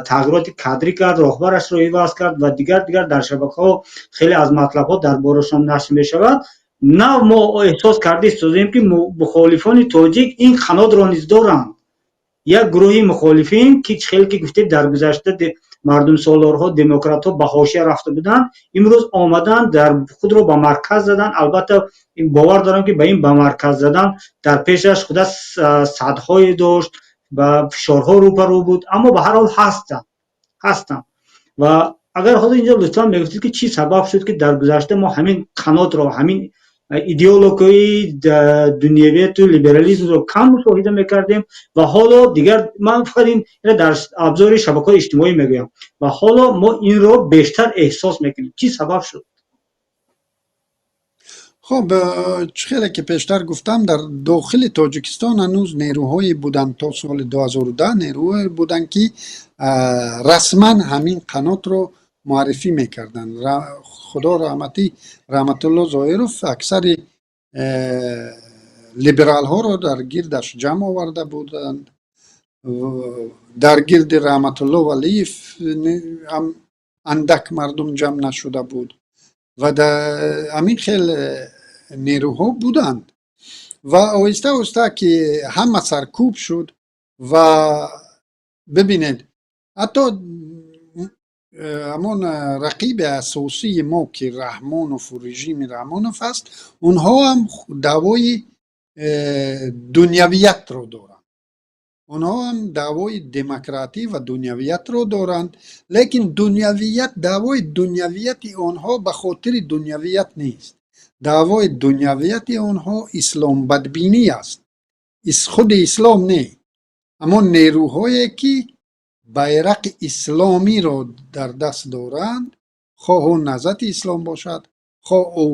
тағйироти кадрӣ кард, роҳбарашро иваз кард ва дигар дигар, дар шабакаҳо хеле аз матлабҳо дар борашон нашр мешавад, нав мо эҳсос карда истодем, ки мухолифони тоҷик ин қанотро низ доранд. Як гурӯҳи мухолифин, ки хеле ки гуфтед, дар гузашта мардумсолорҳо, демократҳо ба ҳошия рафта буданд, имрӯз омаданд, дар худро ба марказ заданд. Албатта, бовар дорам, ки ба ин ба марказ задан дар пешаш худа садҳое дошт, ба фишорҳо рӯбарӯ буд, аммо ба ҳар ҳол ҳастанд. Ва агар ҳозир инҷо лутфан мегуфтед, ки чӣ сабаб шуд, ки дар гузашта мо ҳамин қанотро, ҳамин идеологияи дунявияту либерализмро кам мушоҳида мекардем ва ҳоло дигар, ман фақат ин дар абзори шабакаҳои иҷтимоӣ мегӯям, ва ҳоло мо инро бештар эҳсос мекунем? Чӣ сабаб шуд? Хуб, чӣ хеле ки пештар гуфтам, дар дохили Тоҷикистон ҳанӯз нерӯҳое буданд, то соли 2010 нерӯҳое буданд, ки расман ҳамин қанотро муаррифӣ мекарданд. Худо раҳматӣ Раҳматулло Зоҳиров аксари либералҳоро дар гирдаш ҷамъ оварда буданд. Дар гирди Раҳматулло Валиев ҳам андак мардум ҷамъ нашуда буд ва дар ҳамин хел нерӯҳо буданд. Ва оҳиста оҳиста ки ҳама саркӯб шуд, ва бибинед, ҳатто ҳамон рақиби асосии мо, ки Раҳмонову режими Раҳмонов аст, онҳо ҳам даъвои дунявиятро доранд, онҳо ҳам даъвои демократӣ ва дунявиятро доранд. Лекин дунявият, даъвои дунявияти онҳо ба хотири дунявият нест. Даъвои дунявияти онҳо исломбадбинӣ аст, худи ислом не, ҳамон нерӯҳое, ки байрақи исломиро дар даст доранд, хоҳ ӯ Наҳзати Ислом бошад, хоҳ ӯ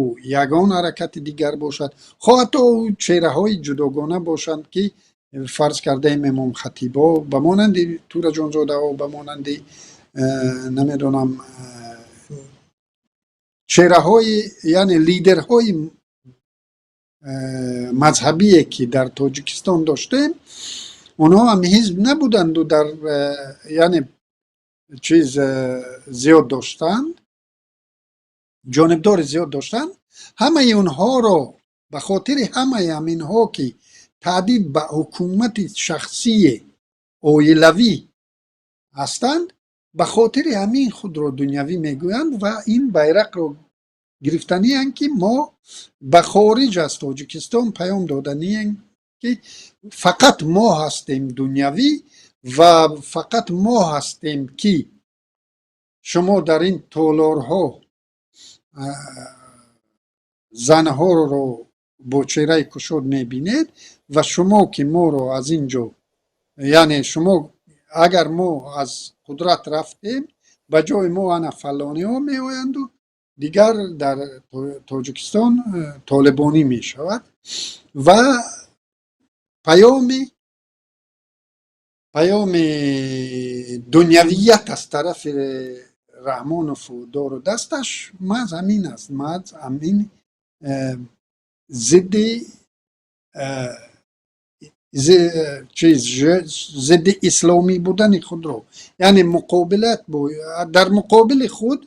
ягон ҳаракати дигар бошад, хоҳ ҳатто ӯ чеҳраҳои ҷудогона бошанд, ки фарз кардаем Имом Хатибо, ба монанди Тураҷонзодаҳо, ба монанди намедонам, чеҳраҳои, яъне лидерҳои мазҳабие, ки дар Тоҷикистон доштем, онҳо ҳам ҳизб набуданду дар, яъне чиз зиёд доштанд, ҷонибдори зиёд доштанд. Ҳамаи онҳоро, ба хотири ҳамаи ҳаминҳо, ки таҳдид ба ҳукумати шахсии оилавӣ ҳастанд, ба хотири ҳамин худро дунявӣ мегӯянд ва ин байрақро гирифтанианд, ки мо ба хориҷ аз Тоҷикистон паём доданием, ки фақат мо ҳастем дунявӣ ва фақат мо ҳастем, ки шумо дар ин толорҳо занҳоро бо чеҳраи кушод мебинед. Ва шумо, ки моро аз ин ҷо, яъне шумо, агар мо аз қудрат рафтем, ба ҷои мо ана фалониҳо меоянду дигар дар Тоҷикистон толибонӣ мешавад. Ва паёми дунявият аз тарафи Раҳмонову дору дасташ маҳз ҳамин аст, маҳз ҳамин зидди чиз, зидди исломӣ будани худро, яъне муқобилат бо, дар муқобили худ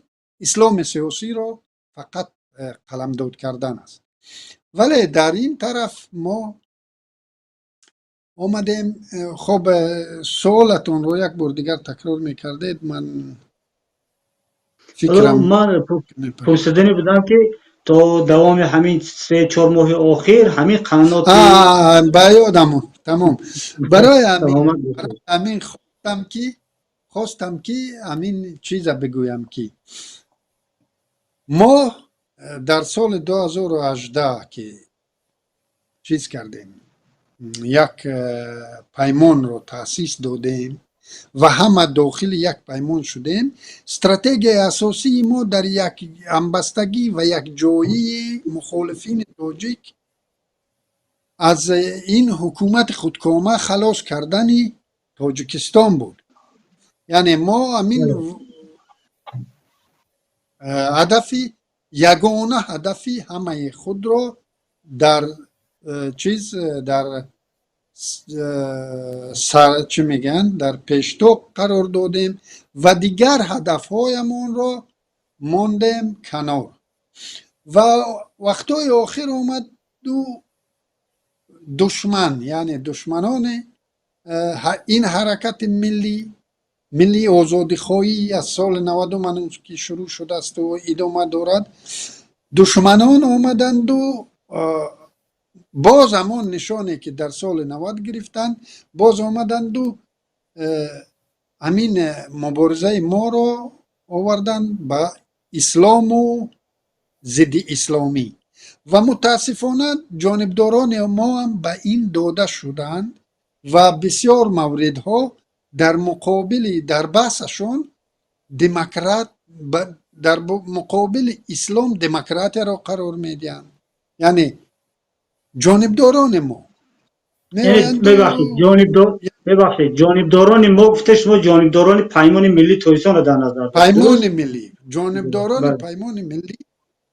исломи сиёсиро фақат қаламдод кардан аст. Вале дар ин тараф мо омадем. Хоб, суолатонро як бор дигар такрор мекардед, ман фикрам. Ман пурсидани будам, ки то давоми ҳамин 3-4 моҳи охир ҳамин қаноти Ба ёдам, тамом. Барои ҳамин хостам, ки ҳамин чиза бигӯям, ки мо дар соли 2018 ки чиз кардем, як паймонро таъсис додем ва ҳама дохили як паймон шудем, стратегияи асосии мо дар як ҳамбастагӣ ва якҷоии мухолифини тоҷик аз ин ҳукумати худкома халос кардани Тоҷикистон буд. Яъне мо ҳамин ҳадафи ягона, ҳадафи ҳамаи худро дар чиз, дар чӣ мегӯянд, дар пештоқ қарор додем ва дигар ҳадафҳоямонро мондем канор. Ва вақтҳои охир омаду душман, яъне душманони ин ҳаракати миллӣ, миллии озодихоҳӣ, аз соли 90 ки шурӯъ шудаасту идома дорад, душманон омаданду боз ҳамон нишоне, ки дар соли 90 гирифтанд, боз омаданду ҳамин муборизаи моро оварданд ба ислому зидди исломӣ. Ва мутаассифона ҷонибдорони мо ҳам ба ин дода шуданд ва бисёр мавридҳо дар муқобили, дар баҳсашон демократ, дар муқобили ислом демократияро қарор медиҳанд, яъне ҷонибдорони мо. Мебахшед, ҷонибдорони мо гуфте, шумо ҷонибдорони Паймони Миллии Тоҷикистонро дар назар? Паймони Миллӣ, ҷонибдорони Паймони Миллӣ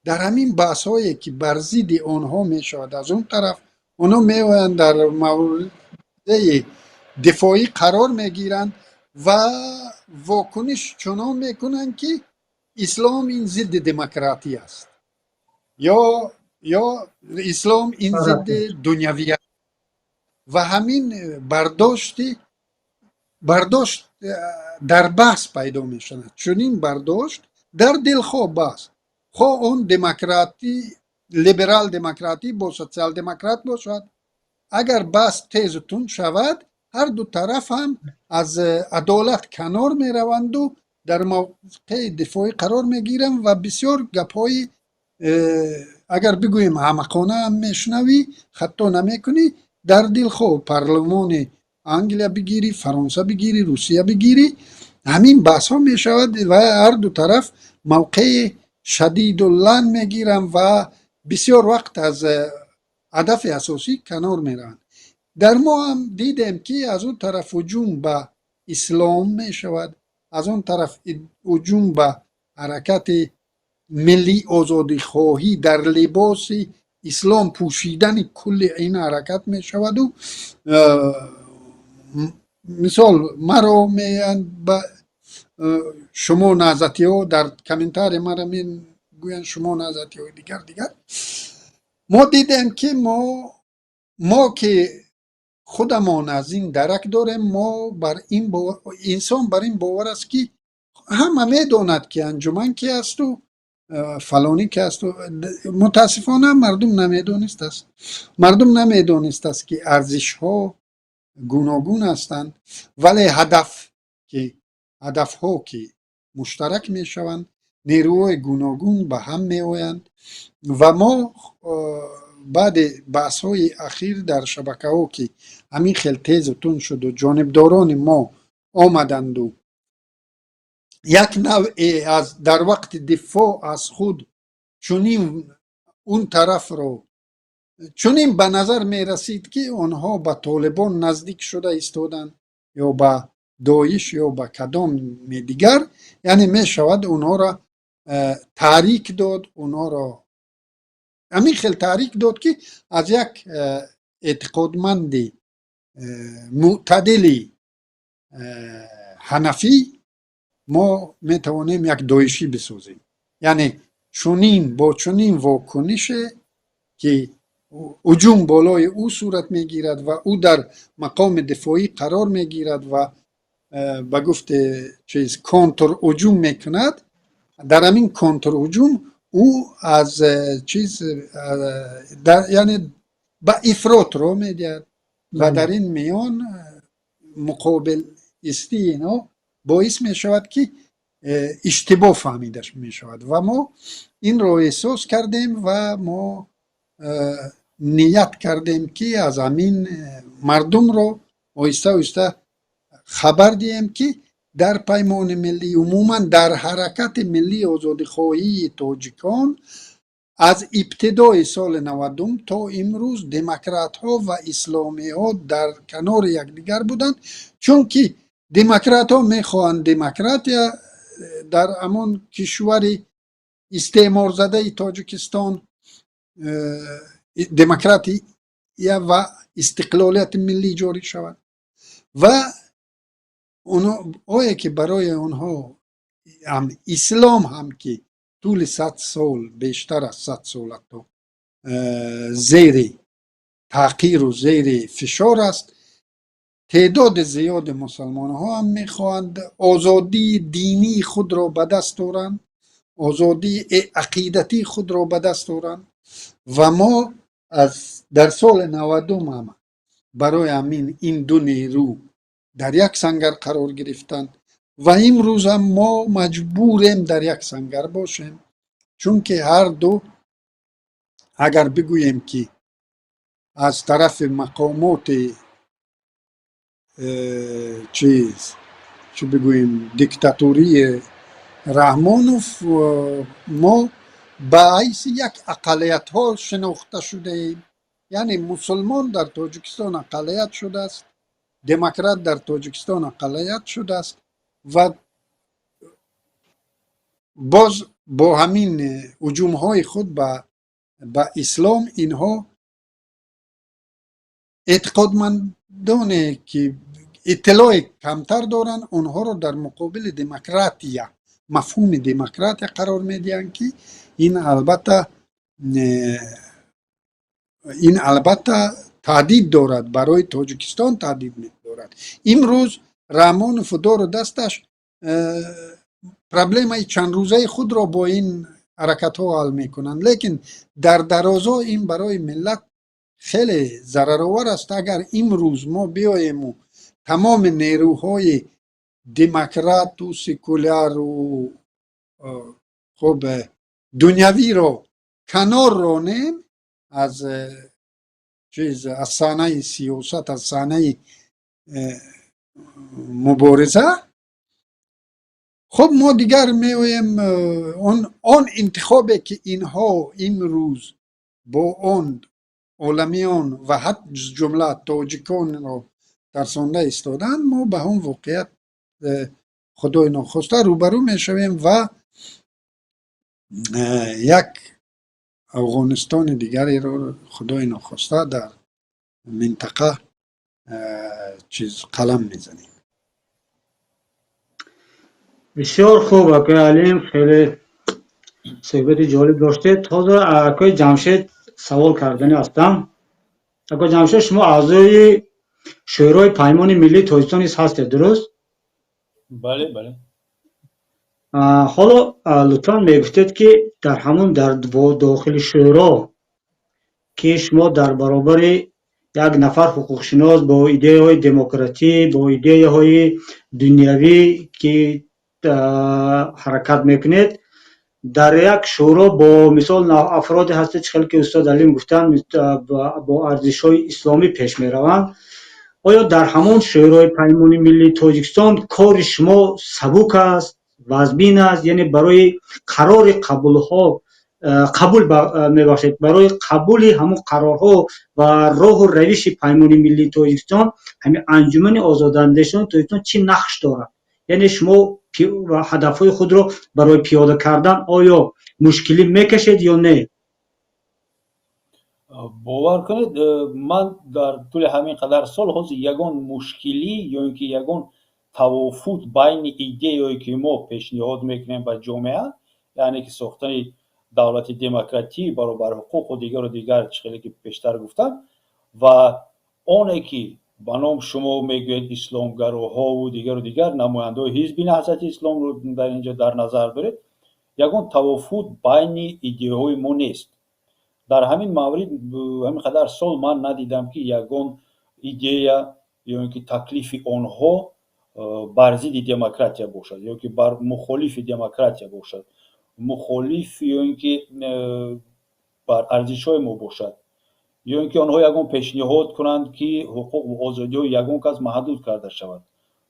дар ҳамин баҳсҳое, ки бар зидди онҳо мешавад, аз он тараф онҳо меоянд дар мавзеи дифоӣ қарор мегиранд ва вокуниш чунон мекунанд, ки ислом ин зидди демократӣ аст ё ислом ин зидди дунявият. Ва ҳамин бардошт дар баҳс пайдо мешавад. Чунин бардошт дар дилхоҳ баҳс, хоҳ он демократӣ, либерал демократӣ бо социал демократ бошад, агар баҳс тезу тунд шавад, ҳар ду тараф ҳам аз адолат канор мераванду дар мавқеи дифоӣ қарор мегиранд ва бисёр гапҳои, агар бигӯем, аҳмақона ҳам мешунавӣ, хато намекунӣ. Дар дилхоҳ парлумони Англия бигирӣ, Фаронса бигирӣ, Русия бигирӣ, ҳамин баҳсҳо мешавад ва ҳар ду тараф мавқеи шадидуллан мегиранд ва бисёр вақт аз ҳадафи асосӣ канор мераванд. Дар мо ҳам дидем, ки аз он тараф ҳуҷум ба ислом мешавад, аз он тараф ҳуҷум ба ҳаракати миллии озодихоҳӣ дар либоси ислом пӯшидани кулли ин ҳаракат мешаваду мисол маро меянд ба шумо наҳзатиҳо, дар комментарий мара мегӯянд: шумо наҳзатиҳои дигар дигар. Мо дидем, ки мо ки худамон аз ин дарак дорем, мо бар ин инсон бар ин бовар аст, ки ҳама медонад, ки анҷуман ки асту фалонӣ ки асту. Мутаассифона, мардум намедонистааст, мардум намедонистааст, ки арзишҳо гуногун ҳастанд, вале ҳадаф ки ҳадафҳо ки муштарак мешаванд, нерӯҳои гуногун ба ҳам меоянд. Ва мо баъди баҳсҳои ахир дар шабакаҳо, ки ҳамин хел тезу тунд шуду ҷонибдорони мо омаданду як навъе аз дар вақти дифоъ аз худ чунин он тарафро чунин ба назар мерасид, ки онҳо ба Толибон наздик шуда истоданд ё ба Доиш ё ба кадоме дигар, яъне мешавад онҳоро таҳрик дод, онҳоро ҳамин хел таҳрик дод, ки аз як эътиқодманди мӯътадили ҳанафӣ мо метавонем як доишӣ бисозем. Яъне чунин бо чунин вокунише, ки ҳуҷум болои ӯ сурат мегирад ва ӯ дар мақоми дифоӣ қарор мегирад ва ба гуфти чиз контрҳуҷум мекунад, дар ҳамин контрҳуҷум ӯ аз чиз, яъне ба ифрот роҳ медиҳад ва дар ин миён муқобил истии инҳо боис мешавад, ки иштибоҳ фаҳмида мешавад. Ва мо инро эҳсос кардем ва мо ният кардем, ки аз ҳамин мардумро оҳиста оҳиста хабар диҳем, ки дар Паймони миллӣ, умуман дар ҳаракати миллии озодихоҳии тоҷикон аз ибтидои соли 90-ум то имрӯз демократҳо ва исломиҳо дар канори якдигар буданд, чунки демократҳо мехоҳанд демократия дар ҳамон кишвари истеъморзадаи Тоҷикистон, демократия ва истиқлолияти миллӣ ҷорӣ шавад ва оне ки барои онҳо ҳам ислом ҳам, ки тӯли 100 сол, бештар аз 100 сол ҳатто, зери таъқиру зери фишор аст, теъдоди зиёди мусалмонҳо ҳам мехоҳанд озодии динии худро ба даст оранд, озодии ақидатии худро ба даст оранд. Ва мо аз дар соли 90-ум ҳам барои ҳамин ин ду нерӯ дар як сангар қарор гирифтанд ва имрӯзам мо маҷбурем дар як сангар бошем, чунки ҳар ду, агар бигӯем, ки аз тарафи мақомоти чиз, чӣ бигӯем, диктатурии Раҳмонов, мо ба ҳайси як ақаллиятҳо шинохта шудаем. Яъне мусулмон дар Тоҷикистон ақаллият шудааст, демократ дар Тоҷикистон ақаллият шудааст ва боз бо ҳамин ҳуҷумҳои худ ба ислом инҳо эътиқодмандоне ки Иттилои камтар доранд, онҳоро дар муқобили демократия, мафҳуми демократия қарор медиҳанд, ки ин албатта таҳдид дорад, барои Тоҷикистон таҳдид дорад. Имрӯз Раҳмонову дору дасташ проблемаи чандрӯзаи худро бо ин ҳаракатҳо ҳал мекунанд, лекин дар дарозо ин барои миллат хеле зараровар аст. Агар имрӯз мо биёему тамоми нерӯҳои демократу секуляру, хуб, дунявиро канор ронем аз чиз, аз саҳнаи сиёсат, аз саҳнаи мубориза, хуб, мо дигар меоем он интихобе, ки инҳо имрӯз бо он оламиён ва ҳатто ҷумла тоҷиконро тарсонда истодаанд, мо ба он воқеият, худои нохоста, рӯбарӯ мешавем ва як Афғонистони дигареро, худои нохоста, дар минтақа чиз қалам мезанем. Бисёр хуб, акои Алим, хеле суҳбати ҷолиб доштед. Ҳозир акои Ҷамшед савол карданӣ ҳастам. Акои Ҷамшед, шумо аъзои Шӯрои Паймони Миллии Тоҷикистон низ ҳастед, дуруст? Бале. Ҳоло лутфан мегуфтед, ки дар ҳамун дар дохили шӯро, ки шумо дар баробари як нафар ҳуқуқшинос бо идеяҳои демократӣ, бо идеяҳои дунявӣ, ки ҳаракат мекунед, дар як шӯро бо мисол афроде ҳастед, чӣ хеле ки устод Алим гуфтанд, бо арзишҳои исломӣ пеш мераванд, оё дар ҳамон Шӯрои Паймони Миллии Тоҷикистон кори шумо сабук аст, вазбин аст? Яъне барои қарори қабулҳо, қабул, мебахшед, барои қабули ҳамон қарорҳо ва роҳу равиши Паймони Миллии Тоҷикистон ҳамин Анҷумани озодандешони Тоҷикистон чӣ нақш дорад? Яъне шумо ҳадафҳои худро барои пиёда кардан оё мушкилӣ мекашед ё не? Бовар кунед, ман дар тӯли ҳамин қадар сол ҳозир ягон мушкилӣ ё ин ки ягон тавофут байни идеяое, ки мо пешниҳод мекунем ба ҷомеа, яъне ки сохтани давлати демократӣ, баробарҳуқуқу дигару дигар, чӣ хеле ки пештар гуфтам, ва оне ки ба ном шумо мегӯед исломгароҳову дигару дигар намояндаҳои Ҳизби Наҳзати Исломро дар инҷо дар назар доред, ягон тавофут байни идеяҳои мо нест. Дар ҳамин маврид ҳамин қадар сол ман надидам, ки ягон идея ё ин ки таклифи онҳо бар зидди демократия бошад ё ки бар мухолифи демократия бошад, мухолиф ё ин ки бар арзишҳои мо бошад, ё ин ки онҳо ягон пешниҳод кунанд, ки ҳуқуқ ва озодиҳои ягон кас маҳдуд карда шавад.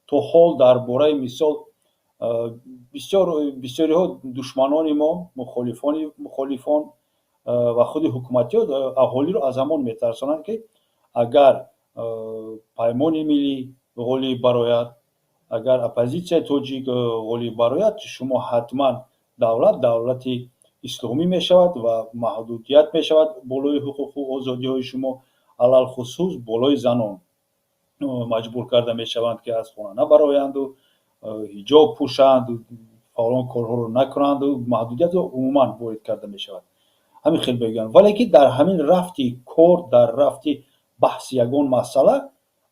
То ҳол дар бораи мисол бисёриҳо, душманони мо, мухолифон ва худи ҳукуматиҳо аҳолиро аз ҳамон метарсонанд, ки агар Паймони Миллӣ ғолиб барояд, агар оппозитсияи тоҷик ғолиб барояд, шумо ҳатман давлат давлати исломӣ мешавад ва маҳдудият мешавад болои ҳуқуқу озодиҳои шумо, алалхусус болои занон, маҷбур карда мешаванд, ки аз хона набароянду ҳиҷоб пӯшанд, фалон корҳоро накунанду маҳдудиятро умуман ворид карда мешавад. Ҳамин хел мегӯянд. Вале ки дар ҳамин рафти кор, дар рафти баҳси ягон масъала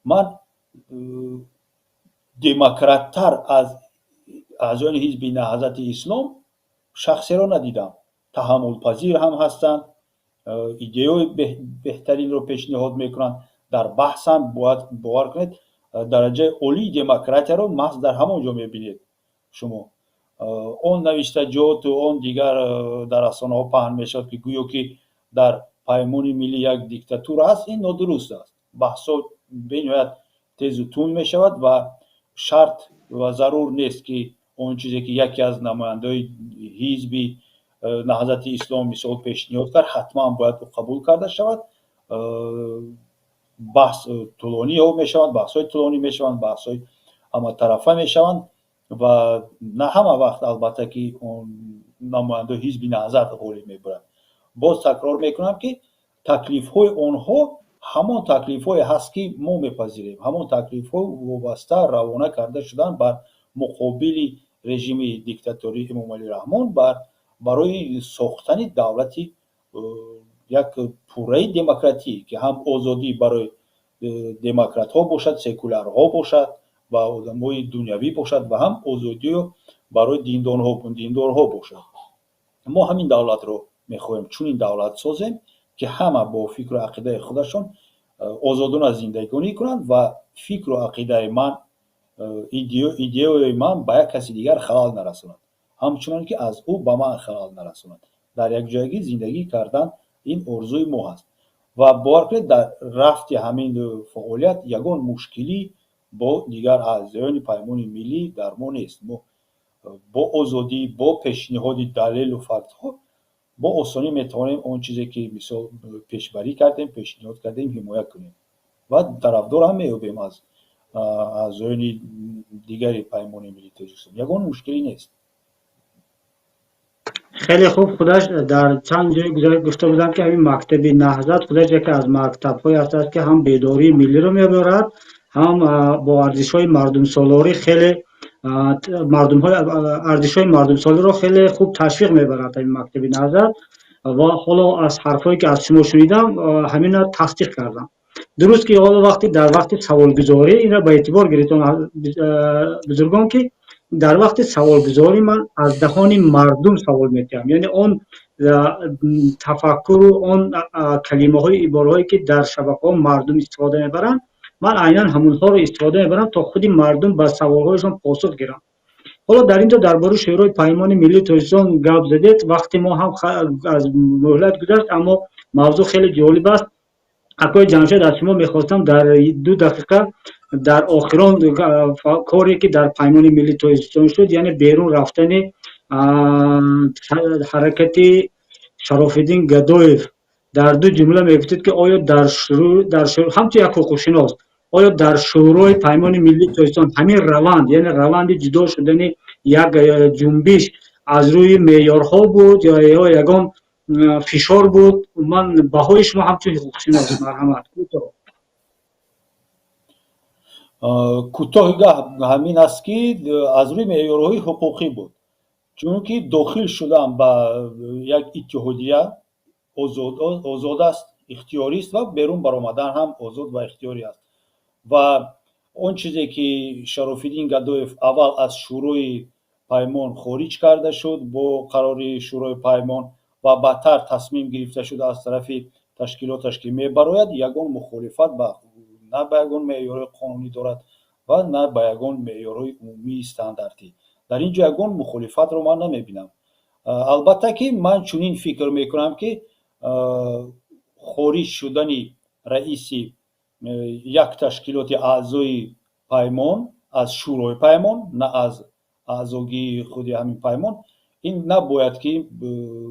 ман демократтар аз аъзоёни Ҳизби Наҳзати Ислом шахсеро надидам. Таҳаммулпазир ҳам ҳастанд, идеяҳои беҳтаринро пешниҳод мекунанд. Дар баҳс ҳам бояд бовар кунед, дараҷаи олии демократияро маҳз дар ҳамон ҷо мебинед шумо. Он навиштаҷоту он дигар дар расонаҳо паҳн мешавад, ки гӯё ки дар Паймони Миллӣ як диктатура аст, ин нодуруст аст. Баҳсҳо бениҳоят тезу тунд мешавад ва шарт ва зарур нест, ки он чизе, ки яке аз намояндаҳои Ҳизби Наҳзати Ислом мисол пешниҳод кард, ҳатман бояд қабул карда шавад. Баҳс тӯлонӣ мешавад, баҳсҳои тӯлонӣ мешаванд, баҳсҳои ҳаматарафа мешаванд ва на ҳама вақт, албатта, ки намояндаҳои Ҳизби Наҳзат ғолиб мебаранд. Боз такрор мекунам, ки таклифҳои онҳо Ҳамон таклифҳое ҳаст, ки мо мепазирем. Ҳамон таклифҳо вобаста равона карда шуданд бар муқобили режими диктатории Эмомалӣ Раҳмон, бар барои сохтани давлати як пурраи демократӣ, ки ҳам озодӣ барои демократҳо бошад, секулярҳо бошад ва одамҳои дунявӣ бошад ва ҳам озодиё барои диндорҳо бошад. Мо ҳамин давлатро мехоҳем, чунин давлат созем, ки ҳама бо фикру ақидаи худашон озодона зиндагонӣ кунанд ва фикру ақидаи ман, идеяи ман ба як каси дигар халал нарасонад, ҳамчунон ки аз ӯ ба ман халал нарасонад. Дар якҷоягӣ зиндагӣ кардан — ин орзуи мо ҳаст. Ва бовар кунед, дар рафти ҳамин фаъолият ягон мушкилӣ бо дигар аъзоёни Паймони Миллӣ дар мо нест. Мо бо озодӣ, бо пешниҳоди далелу фактҳо бо осонӣ метавонем он чизе, ки мисол пешбарӣ кардем, пешниҳод кардем, ҳимоя кунем ва тарафдор ҳам меёбем аз аъзоёни дигари Паймони Миллии Тоҷикистон. Ягон мушкилӣ нест. Хеле хуб. Худаш дар чанд ҷои гуфта будам, ки ҳамин мактаби Наҳзат худаш яке аз мактабҳое ҳастад, ки ҳам бедории миллиро мебарад, ҳам бо арзишҳои мардумсолорӣ хеле мардумҳои арзишҳои мардумсолориро хеле хуб ташвиқ мебарад ҳамин мактаби Наҳзат. Ва ҳоло аз ҳарфҳое, ки аз шумо шунидам, ҳаминро тасдиқ кардам. Дуруст, ки ҳоло вақти дар вақти саволгузорӣ инро ба эътибор гирифтон, бузургон, ки дар вақти саволгузорӣ ман аз даҳони мардум савол метиҳам, яъне он тафаккуру он калимаҳои, ибораҳое, ки дар шабакаҳо мардум истифода мебаранд, ман айнан ҳамонҳоро истифода мебарам, то худи мардум ба саволҳояшон посух гиранд. Ҳоло дар ин ҷо дар бораи Шӯрои Паймони Миллии Тоҷикистон гап задед. Вақти мо ҳам аз муҳлат гузашт, аммо мавзӯъ хеле ҷолиб аст. Акои Ҷамшед, аз шумо мехостам дар 2 дақиқа дар охирон коре, ки дар Паймони Миллии Тоҷикистон шуд, яъне берун рафтани ҳаракати Шарофиддин Гадоев, дар ду ҷумла мегуфтед, ки оё дар ҳамчун як ҳуқуқшинос, оё дар Шӯрои Паймони Миллии Тоҷикистон ҳамин раванд, яъне раванди ҷудо шудани як ҷунбиш, аз рӯи меъёрҳо буд ё ягон фишор буд? Ман баҳои шумо ҳамчун ҳуқуқшинос, марҳамат, кӯтоҳ. Кӯтоҳи гап ҳамин аст, ки аз рӯи меъёрҳои ҳуқуқӣ буд, чунки дохил шудан ба як иттиҳодия озод аст, ихтиёрист ва берун баромадан ҳам озод ва ихтиёрӣ аст. Ва он чизе, ки Шарофиддин Гадоев аввал аз Шӯрои Паймон хориҷ карда шуд бо қарори Шӯрои Паймон ва баъдтар тасмим гирифта шуд аз тарафи ташкилоташ, ки мебарояд, ягон мухолифат на ба ягон меъёрҳои қонунӣ дорад ва на ба ягон меъёрҳои умумии стандартӣ. Дар ин ҷо ягон мухолифатро ман намебинам. Албатта, ки ман чунин фикр мекунам, ки хориҷ шудани раиси як ташкилоти аъзои Паймон аз Шӯрои Паймон, на аз аъзогии худи ҳамин Паймон, ин набояд ки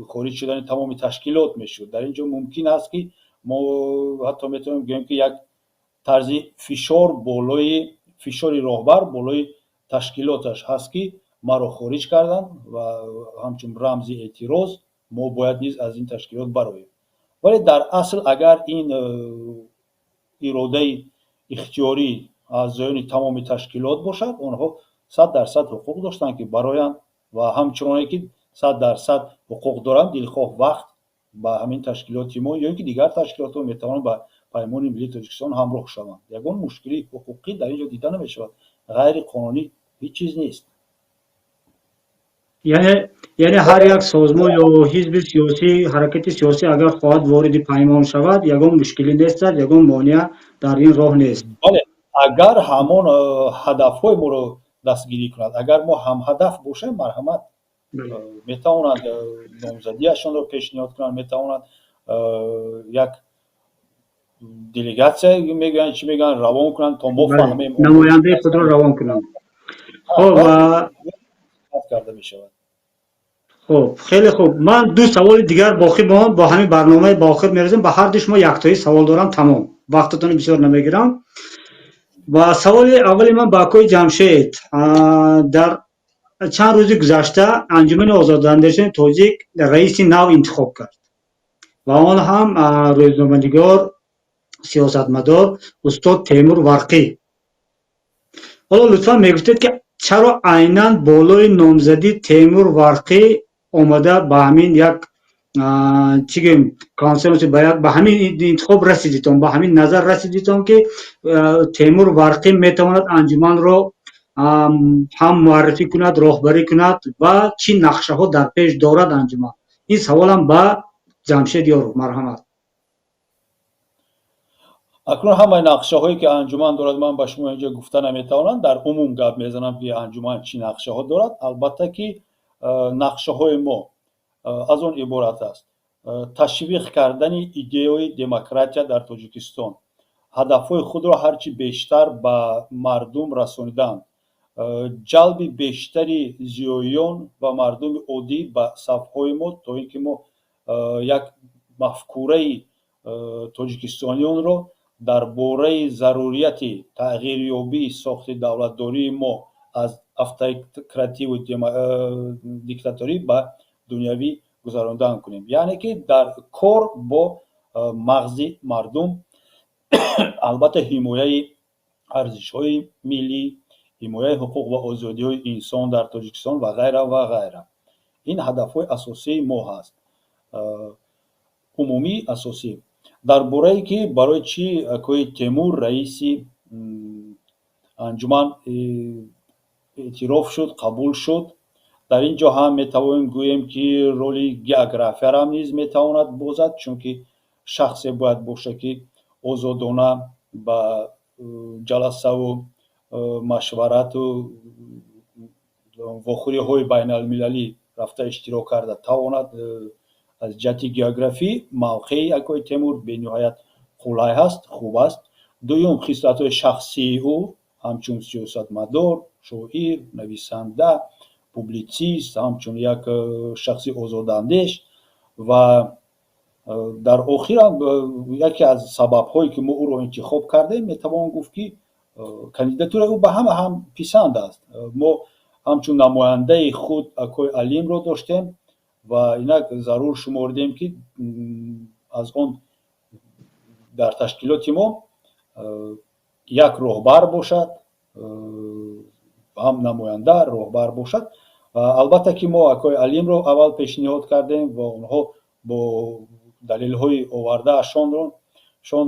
хориҷ шудани тамоми ташкилот мешуд. Дар ин ҷо мумкин аст, ки мо ҳатто метавонем гӯем, ки як тарзи фишор болои фишори роҳбар болои ташкилоташ ҳаст, ки маро хориҷ карданд ва ҳамчун рамзи эътироз мо бояд низ аз ин ташкилот бароем. Вале дар асл, агар ин иродаи ихтиёрӣ аъзоёни тамоми ташкилот бошад, онҳо 100% ҳуқуқ доштанд, ки бароянд ва ҳамчуноне ки 100% ҳуқуқ доранд, дилхоҳ вақт ба ҳамин ташкилоти мо ё ин ки дигар ташкилотҳо метавонанд ба Паймони Миллии Тоҷикистон ҳамроҳ шаванд. Ягон мушкилии ҳуқуқӣ дар ин ҷо дида намешавад, ғайриқонунӣ ҳеҷ чиз нест. Яъне ҳар як созмон ё ҳизби сиёсӣ, ҳаракати сиёсӣ агар хоҳад вориди паймон шавад, ягон мушкилӣ нестад, ягон монеа дар ин роҳ нест. Бале, агар ҳамон ҳадафҳои моро дастгирӣ кунад, агар мо ҳамҳадаф бошем, марҳамат, метавонанд номзадиашонро пешниҳод кунанд, метавонанд як делегатсия мегӯянд, чӣ мегӯянд, равон кунанд, то мо фаҳмем. Намояндаи худро равон кунанд. Хоб. Карда мешавад. Хуб, хеле хуб. Ман ду саволи дигар боқӣ монд, бо ҳамин барномаи ба охир мерасем. Ба ҳарду шумо яктоӣ савол дорам, тамом, вақтатонро бисёр намегирам. Ва саволи аввали ман ба акои Ҷамшед. Дар чанд рӯзи гузашта Анҷумани озодандешони тоҷик раиси нав интихоб кард ва он ҳам рӯзноманигор. Сиёсатмадор устод Темур Варқӣ. Ҳоло лутфан мегуфтед, ки чаро айнан болои номзадӣ Темур Варқӣ омада, ба ҳамин як, чӣ гӯем, консенсус, ба ҳамин интихоб расидитон, ба ҳамин назар расидитон, ки Темур Варқӣ метавонад анҷуманро ҳам муаррифӣ кунад, роҳбарӣ кунад ва чӣ нақшаҳо дар пеш дорад анҷуман? Ин саволам ба Ҷамшед Ёров, марҳамат. Акнун ҳамаи нақшаҳое, ки анҷуман дорад, ман ба шумо инҷо гуфта наметавонам. Дар умум гап мезанам, ки анҷуман чӣ нақшаҳо дорад. Албатта, ки нақшаҳои мо аз он иборат аст: ташвиқ кардани идеяи демократия дар Тоҷикистон, ҳадафҳои худро ҳарчи бештар ба мардум расонидан, ҷалби бештари зиёиён ва мардуми оддӣ ба сафҳои мо, то ин ки мо як мафкураи тоҷикистониёнро дар бораи зарурияти тағйирёбии сохти давлатдории мо аз автокративу диктаторӣ ба дунявӣ гузарондан кунем, яъне ки дар кор бо мағзи мардум, албатта, ҳимояи арзишҳои миллӣ, ҳимояи ҳуқуқ ва озодиҳои инсон дар Тоҷикистон ва ғайра ва ғайра. Ин ҳадафҳои асосии мо ҳаст, умумӣ, асосӣ. Дар борае, ки барои чӣ акои Темур раиси анҷуман эътироф шуд, қабул шуд, дар ин ҷо ҳам метавонем гӯем, ки роли географияро низ метавонад бозад, чунки шахсе бояд бошад, ки озодона ба ҷаласаву машварату вохӯриҳои байналмилалӣ рафта, иштирок карда тавонад. Аз ҷиҳати географӣ мавқеи акои Темур бениҳоят қулай ҳаст, хуб аст. Дуюм, хислатҳои шахсии ӯ ҳамчун сиёсатмадор, шоир, нависанда, публитсист, ҳамчун як шахси озодандеш. Ва дар охирам яке аз сабабҳое, ки мо ӯро интихоб кардем, метавон гуфт, ки кандидатураи ӯ ба ҳама ҳам писанд аст. Мо ҳамчун намояндаи худ акои Алимро доштем ва инак зарур шуморидем, ки аз он дар ташкилоти мо як роҳбар бошад, ҳам намоянда, роҳбар бошад. Албатта, ки мо акои Алимро аввал пешниҳод кардем ва онҳо бо далелҳои овардаашонро шон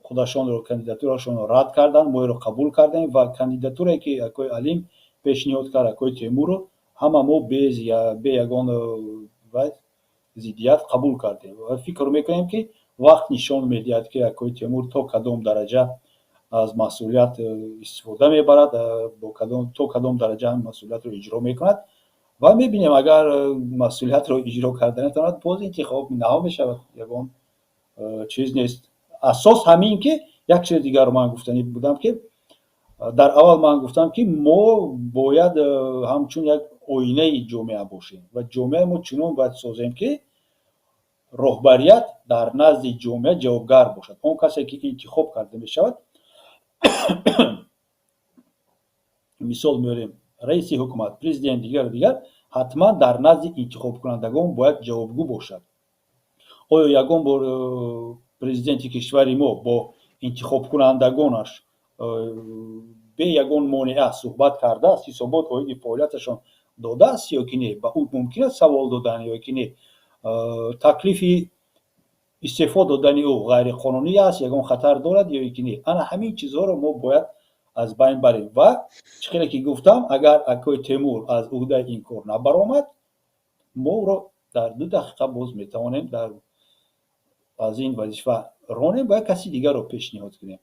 худашонро кандидатурашонро рад карданд. Мо иро қабул кардем ва кандидатурае, ки акои Алим пешниҳод кард, акои Темурро, ҳама мо бе ягон зиддият қабул кардем ва фикр мекунем, ки вақт нишон медиҳад, ки акои Темур то кадом дараҷа аз масъулият истифода мебарад, то кадом дараҷа масъулиятро иҷро мекунад ва мебинем, агар масъулиятро иҷро карда натавонад, боз интихоб нав мешавад, ягон чиз нест. Асос ҳамин, ки як чизи дигарро ман гуфтанӣ будам, ки дар аввал ман гуфтам, ки мо бояд ҳамчун як оинаи ҷомеа бошем ва ҷомеаи мо чунон бояд созем, ки роҳбарият дар назди ҷомеа ҷавобгар бошад, он касе, ки интихоб карда мешавад. Мисол меорем: раиси ҳукумат, президент, дигару дигар, ҳатман дар назди интихобкунандагон бояд ҷавобгӯ бошад. Оё ягон бор президенти кишвари мо бо интихобкунандагонаш бе ягон монеа суҳбат кардааст, ҳисобот оиди фаъолияташон додааст ё ки не? Ба ӯ мумкин аст савол додан ё ки не? Таклифи истеъфо додани ӯ ғайриқонунӣ аст, ягон хатар дорад ё ки не? Ана ҳамин чизҳоро мо бояд аз байн барем. Ва чӣ хеле ки гуфтам, агар акои Темур аз уҳдаи ин кор набаромад, мо ӯро дар 2 дақиқа боз метавонем аз ин вазифа ронем ва каси дигарро пешниҳод кунем.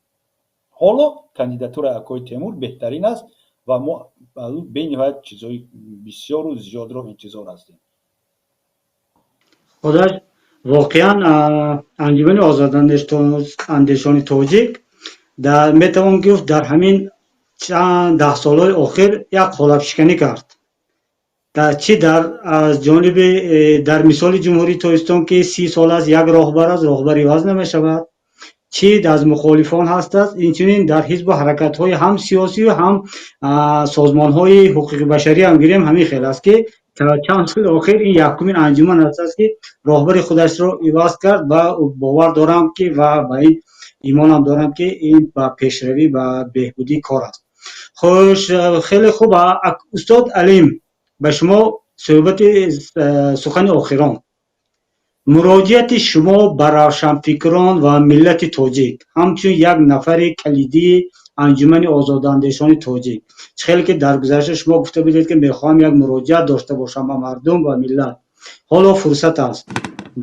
Ҳоло кандидатураи акои Темур беҳтарин аст ва мо аз ӯ бениҳоят чизҳои бисёру зиёдро интизор ҳастем. Худаш воқеан Анҷумани озодандешони тоҷик, метавон гуфт, дар ҳамин чанд даҳсолаҳои охир як қолабшиканӣ кард. Чӣ дар аз ҷониби дар мисоли Ҷумҳурии Тоҷикистон, ки 30 сол аст як роҳбар аст, роҳбар иваз намешавад, чӣ аз мухолифон ҳастааст, инчунин дар ҳизбу ҳаракатҳои ҳам сиёсию ҳам созмонҳои ҳуқуқи башарӣ ҳам гирем, ҳамин хел аст, ки чанд соли охир ин якумин анҷуман ҳастааст, ки роҳбари худашро иваз кард. Ва бовар дорам, ки ва ба ин Имонам дорам, ки ин ба пешравӣ, ба беҳбудии кор аст. Хуш, хеле хуб. Устод Алим, ба шумо суҳбати сухани охирон. Муроҷиати шумо ба равшанфикрон ва миллати тоҷик ҳамчун як нафари калидии Анҷумани озодандешони тоҷик. Чӣ хеле ки дар гузашта шумо гуфта будед, ки мехоҳам як муроҷиат дошта бошам ба мардум ва миллат, ҳоло фурсат аст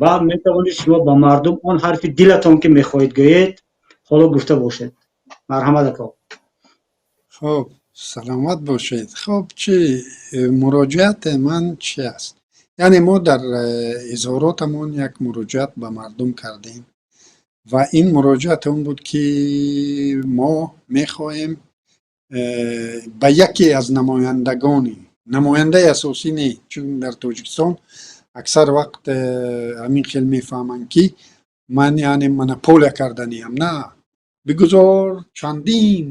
ва метавонед шумо ба мардум он ҳарфи дилатон, ки мехоҳед гӯед, ҳоло гуфта бошед. Марҳамат, ако. Хуб, саломат бошед. Хуб, чӣ, муроҷиати ман чи аст? Яъне мо дар изҳоротамон як муроҷиат ба мардум кардем ва ин муроҷиат он буд, ки мо мехоҳем ба яке аз намояндагони, намояндаи асосӣ не, чун дар Тоҷикистон аксар вақт ҳамин хел мефаҳманд, ки ман яъне монополия карданиам. На, бигузор чандин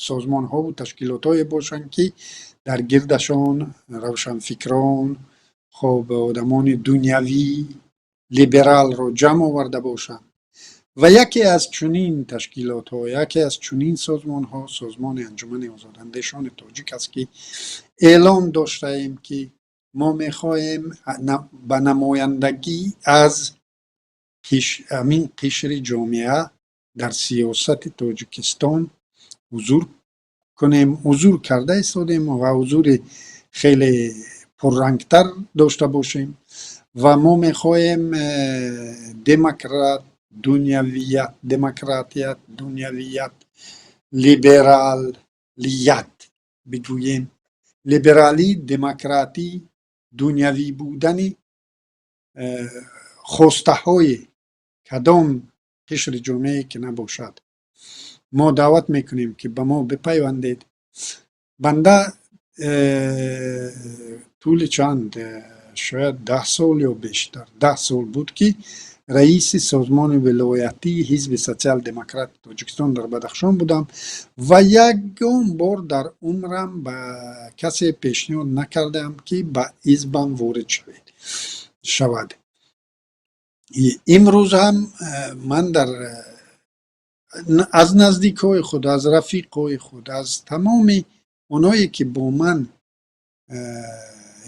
созмонҳову ташкилотҳое бошанд, ки дар гирдашон равшанфикрон, хоб, одамони дунявӣ, либералро ҷамъ оварда бошанд. Ва яке аз чунин ташкилотҳо, яке аз чунин созмонҳо созмони Анҷумани озодандешони тоҷик аст, ки эълон доштаем, ки мо мехоҳем ба намояндагӣ аз ҳамин қишри ҷомеа дар сиёсати Тоҷикистон ҳузур кунем. Ҳузур карда истодем ва ҳузури хеле пуррангтар дошта бошем. Ва мо мехоҳем демократ, дунявият, демократият, дунявият, либералият бигӯем, либералӣ, демократӣ, дунявӣ будани хостаҳои кадом қишри ҷомеае ки набошад, мо даъват мекунем, ки ба мо бипайвандед. Банда тӯли чанд, шояд 10 сол ё бештар, 10 сол буд, ки раиси созмони вилоятии Ҳизби Социал-Демократи Тоҷикистон дар Бадахшон будам ва ягон бор дар умрам ба касе пешниҳод накардаам, ки ба ҳизбам ворид шавад. Имрӯз ҳам ман дар аз наздикҳои худ, аз рафиқҳои худ, аз тамоми оное, ки бо ман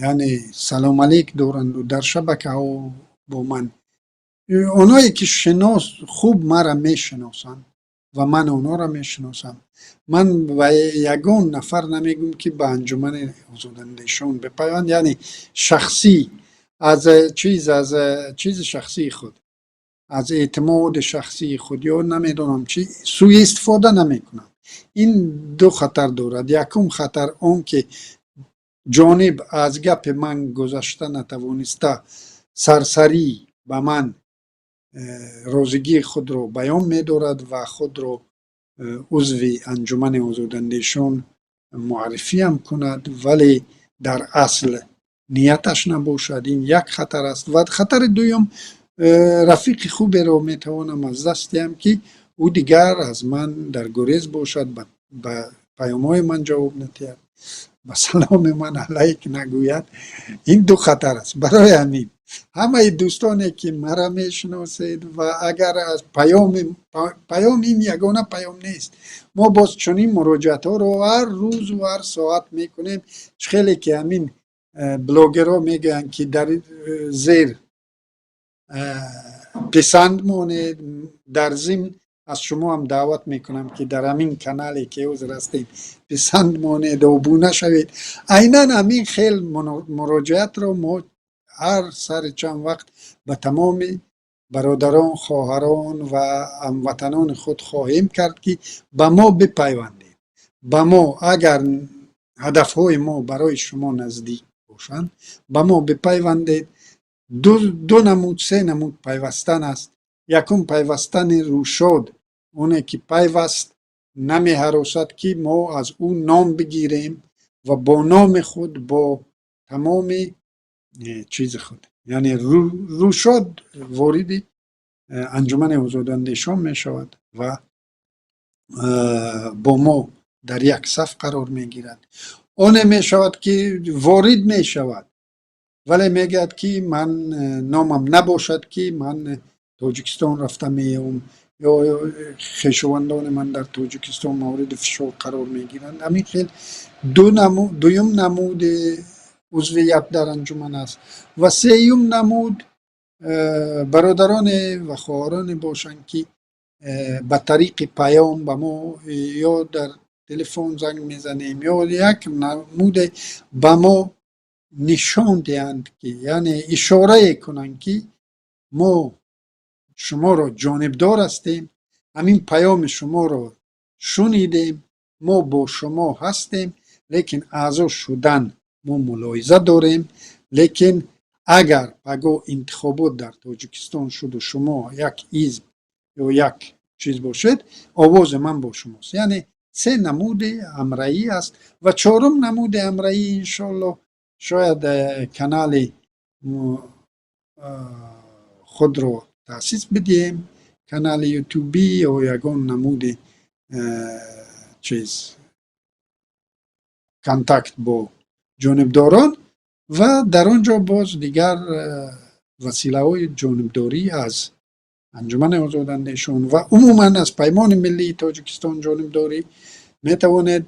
яъне салом алейк доранду дар шабакаҳо бо ман, оное ки шинос, хуб маро мешиносанд ва ман онҳоро мешиносам, ман ба ягон нафар намегӯм, ки ба Анҷумани озодандешон бипайванд. Яъне шахсӣ аз чиз, аз чизи шахсии худ, аз эътимоди шахсии худ ё намедонам чӣ сӯистифода намекунам. Ин ду хатар дорад. Якум хатар он ки ҷониб аз гапи ман гузашта натавониста, сарсарӣ ба ман розигии худро баён медорад ва худро узви Анҷумани озодандешон муаррифиам кунад, вале дар асл нияташ набошад. Ин як хатар аст. Ва хатари дуюм, рафиқи хуберо метавонам аз даст диҳам, ки ӯ дигар аз ман дар гурез бошад, ба паёмҳои ман ҷавоб надиҳад, ба саломи ман алайк нагӯяд. Ин ду хатар аст. Барои ҳамин ҳамаи дӯстоне, ки мара мешиносед, ва агар аз паёми паём, ин ягона паём нест, мо боз чунин муроҷиатҳоро ҳар рӯзу ҳар соат мекунем. Чӣ хеле ки ҳамин блогерҳо мегӯянд, ки дар зер писанд монед, дар зимн аз шумо ҳам даъват мекунам, ки дар ҳамин канале, ки ҳозир ҳастем, писанд монед, обуна шавед. Айнан ҳамин хел муроҷиатро мо ҳар сари чанд вақт ба тамоми бародарон, хоҳарон ва ҳамватанони худ хоҳем кард, ки ба мо бипайвандед. Ба мо, агар ҳадафҳои мо барои шумо наздик бошанд, ба мо бипайвандед. Ду намуд, се намуд пайвастан аст. Якум, пайвастани рӯшод, оне ки пайваст, намеҳаросад, ки мо аз ӯ ном бигирем ва бо номи худ, бо тамоми чизи худ, яъне рӯшод вориди Анҷумани озодандешон мешавад ва бо мо дар як саф қарор мегирад. Оне мешавад, ки ворид мешавад, вале мегӯяд, ки ман номам набошад, ки ман Тоҷикистон рафта меом. Ё хешовандони ман дар Тоҷикистон мавриди фишор қарор мегиранд. Ҳамин хел дуюм намуди узвият дар анҷуман аст. Ва сеюм намуд бародароне ва хоҳароне бошанд, ки ба тариқи паём ба мо ё дар телефон занг мезанем, ё як намуде ба мо нишон диҳанд, ки яъне ишорае кунанд, ки мо шуморо ҷонибдор ҳастем, ҳамин паёми шуморо шунидем, мо бо шумо ҳастем, лекин аъзо шудан мо мулоҳиза дорем, лекин агар пагоҳ интихобот дар Тоҷикистон шуду шумо як ҳизб ё як чиз бошед, овози ман бо шумост. Яъне се намуди ҳамраҳӣ аст. Ва чорум намуди ҳамраҳӣ, иншоалло, шояд канали худро таъсис бидиҳем, канали ютубӣ ё ягон намуди чиз, контакт бо ҷонибдорон, ва дар он ҷо боз дигар василаҳои ҷонибдорӣ аз Анҷумани озодандешон ва умуман аз Паймони миллии Тоҷикистон ҷонибдорӣ метавонед.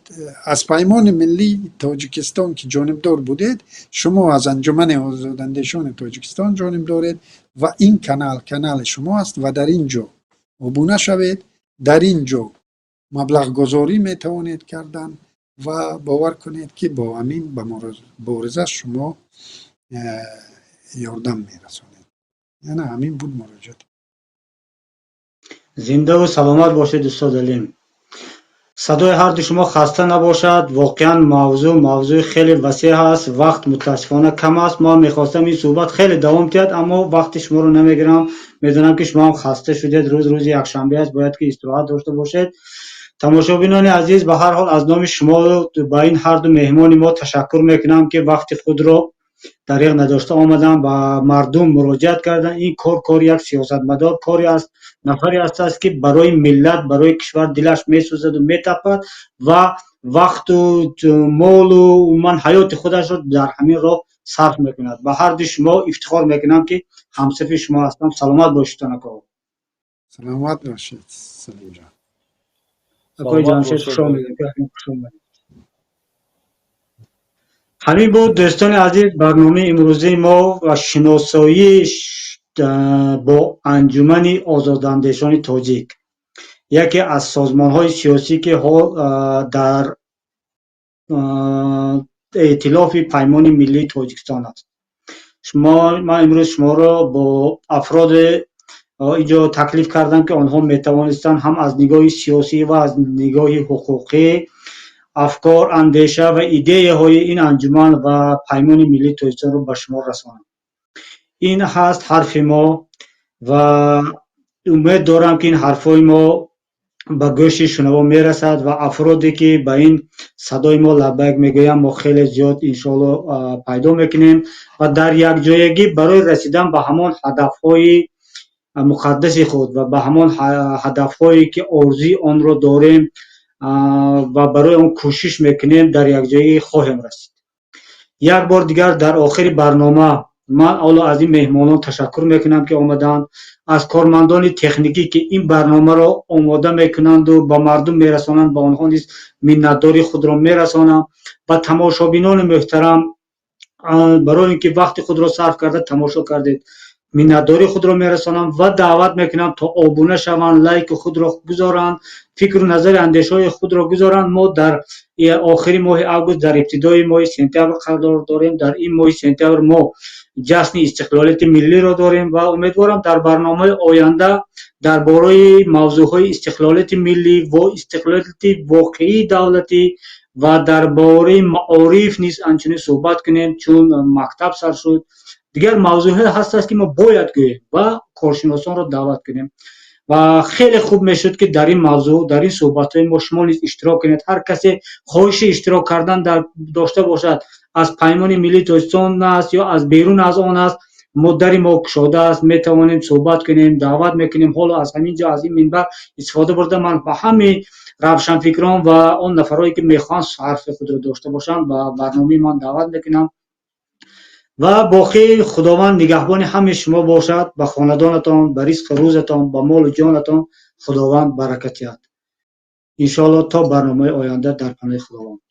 Аз Паймони миллии Тоҷикистон ки ҷонибдор будед, шумо аз Анҷумани озодандешони Тоҷикистон ҷонибдоред ва ин канал канали шумо аст. Ва дар ин ҷо обуна шавед, дар ин ҷо маблағгузорӣ метавонед кардан ва бовар кунед, ки бо ҳамин ба мубориза шумо ёрдам мерасонед. Яъне ҳамин буд муроҷиат. Зиндаву саломат бошед, устод Алим. Садои ҳарду шумо хаста набошад. Воқеан, мавзӯъ мавзӯи хеле васеъ аст, вақт мутаассифона кам аст. Мо мехостам ин суҳбат хеле давом диҳад, аммо вақти шуморо намегирам. Медонам, ки шумо ҳам хаста шудед. Рӯз рӯзи якшанбе аст, бояд ки истироҳат дошта бошед. Тамошобинони азиз, ба ҳар ҳол, аз номи шумо ба ин ҳарду меҳмони мо ташаккур мекунам, ки вақти худро дареғ надошта омаданд, ба мардум муроҷиат карданд. Ин кор кори як сиёсатмадор, кори аст, нафаре аст, ки барои миллат, барои кишвар дилаш месӯзаду метапад ва вақту молу умуман ҳаёти худашро дар ҳамин роҳ сарф мекунад. Ба ҳарду шумо ифтихор мекунам, ки ҳамсафи шумо ҳастам. Саломат бошед, анако. Саломат бошед, Салимҷон. Акои Ҷамшед, хуш омадед, хуш омадед. Ҳамин буд, дӯстони азиз, барномаи имрӯзаи мо ва шиносоӣ бо Анҷумани озодандешони тоҷик, яке аз созмонҳои сиёсӣ, ки дар эътилофи Паймони миллии Тоҷикистон аст. Ман имрӯз шуморо бо афроде инҷо таклиф кардам, ки онҳо метавонистанд ҳам аз нигоҳи сиёсӣ ва аз нигоҳи ҳуқуқӣ афкор, андеша ва идеяҳои ин анҷуман ва Паймони миллии Тоҷикистонро ба шумо расонанд. Ин ҳаст ҳарфи мо ва умед дорам, ки ин ҳарфҳои мо ба гӯши шунаво мерасад ва афроде, ки ба ин садои мо лаббайк мегӯянд, мо хеле зиёд, иншоалло, пайдо мекунем ва дар якҷоягӣ барои расидан ба ҳамон ҳадафҳои муқаддаси худ ва ба ҳамон ҳадафҳое, ки орзуи онро дорем ва барои он кӯшиш мекунем, дар якҷоягӣ хоҳем расид. Як бор дигар дар охири барнома ман ҳоло аз ин меҳмонон ташаккур мекунам, ки омаданд, аз кормандони техникӣ, ки ин барномаро омода мекунанду ба мардум мерасонанд, ба онҳо низ миннатдории худро мерасонам, ба тамошобинони муҳтарам, барои ин ки вақти худро сарф карда тамошо кардед, миннатдории худро мерасонам ва даъват мекунам, то обуна шаванд, лайки худро гузоранд, фикру назари андешаҳои худро гузоранд. Мо дар охири моҳи август, дар ибтидои моҳи сентябр қарор дорем. Дар ин моҳи сентябр мо ҷашни истиқлолияти миллиро дорем ва умедворам, дар барномаи оянда дар бораи мавзӯъҳои истиқлолияти миллӣ ва истиқлолияти воқеии давлатӣ ва дар бораи маориф низ ҳамчунин суҳбат кунем, чун мактаб сар шуд. Дигар мавзӯъҳое ҳастанд, ки мо бояд гӯем ва коршиносонро даъват кунем. Ва хеле хуб мешуд, ки дар ин мавзӯъ, дар ин суҳбатҳои мо шумо низ иштирок кунед. Ҳар касе хоҳиши иштирок кардан дошта бошад, аз Паймони миллии Тоҷикистон аст ё аз берун аз он аст, мо дари мо кушода аст, метавонем суҳбат кунем, даъват мекунем. Ҳоло аз ҳамин ҷо, аз ин минбар истифода бурда, ман ба ҳамаи равшанфикрон ва он нафарҳое, ки мехоҳанд ҳарфи худро дошта бошанд, ба барномаи ман даъват мекунам. Ва боқӣ Худованд нигаҳбони ҳамаи шумо бошад, ба хонадонатон, ба ризқу рӯзатон, ба молу ҷонатон Худованд баракат диҳад. Иншоалло, то барномаи оянда дар паноҳи Худованд.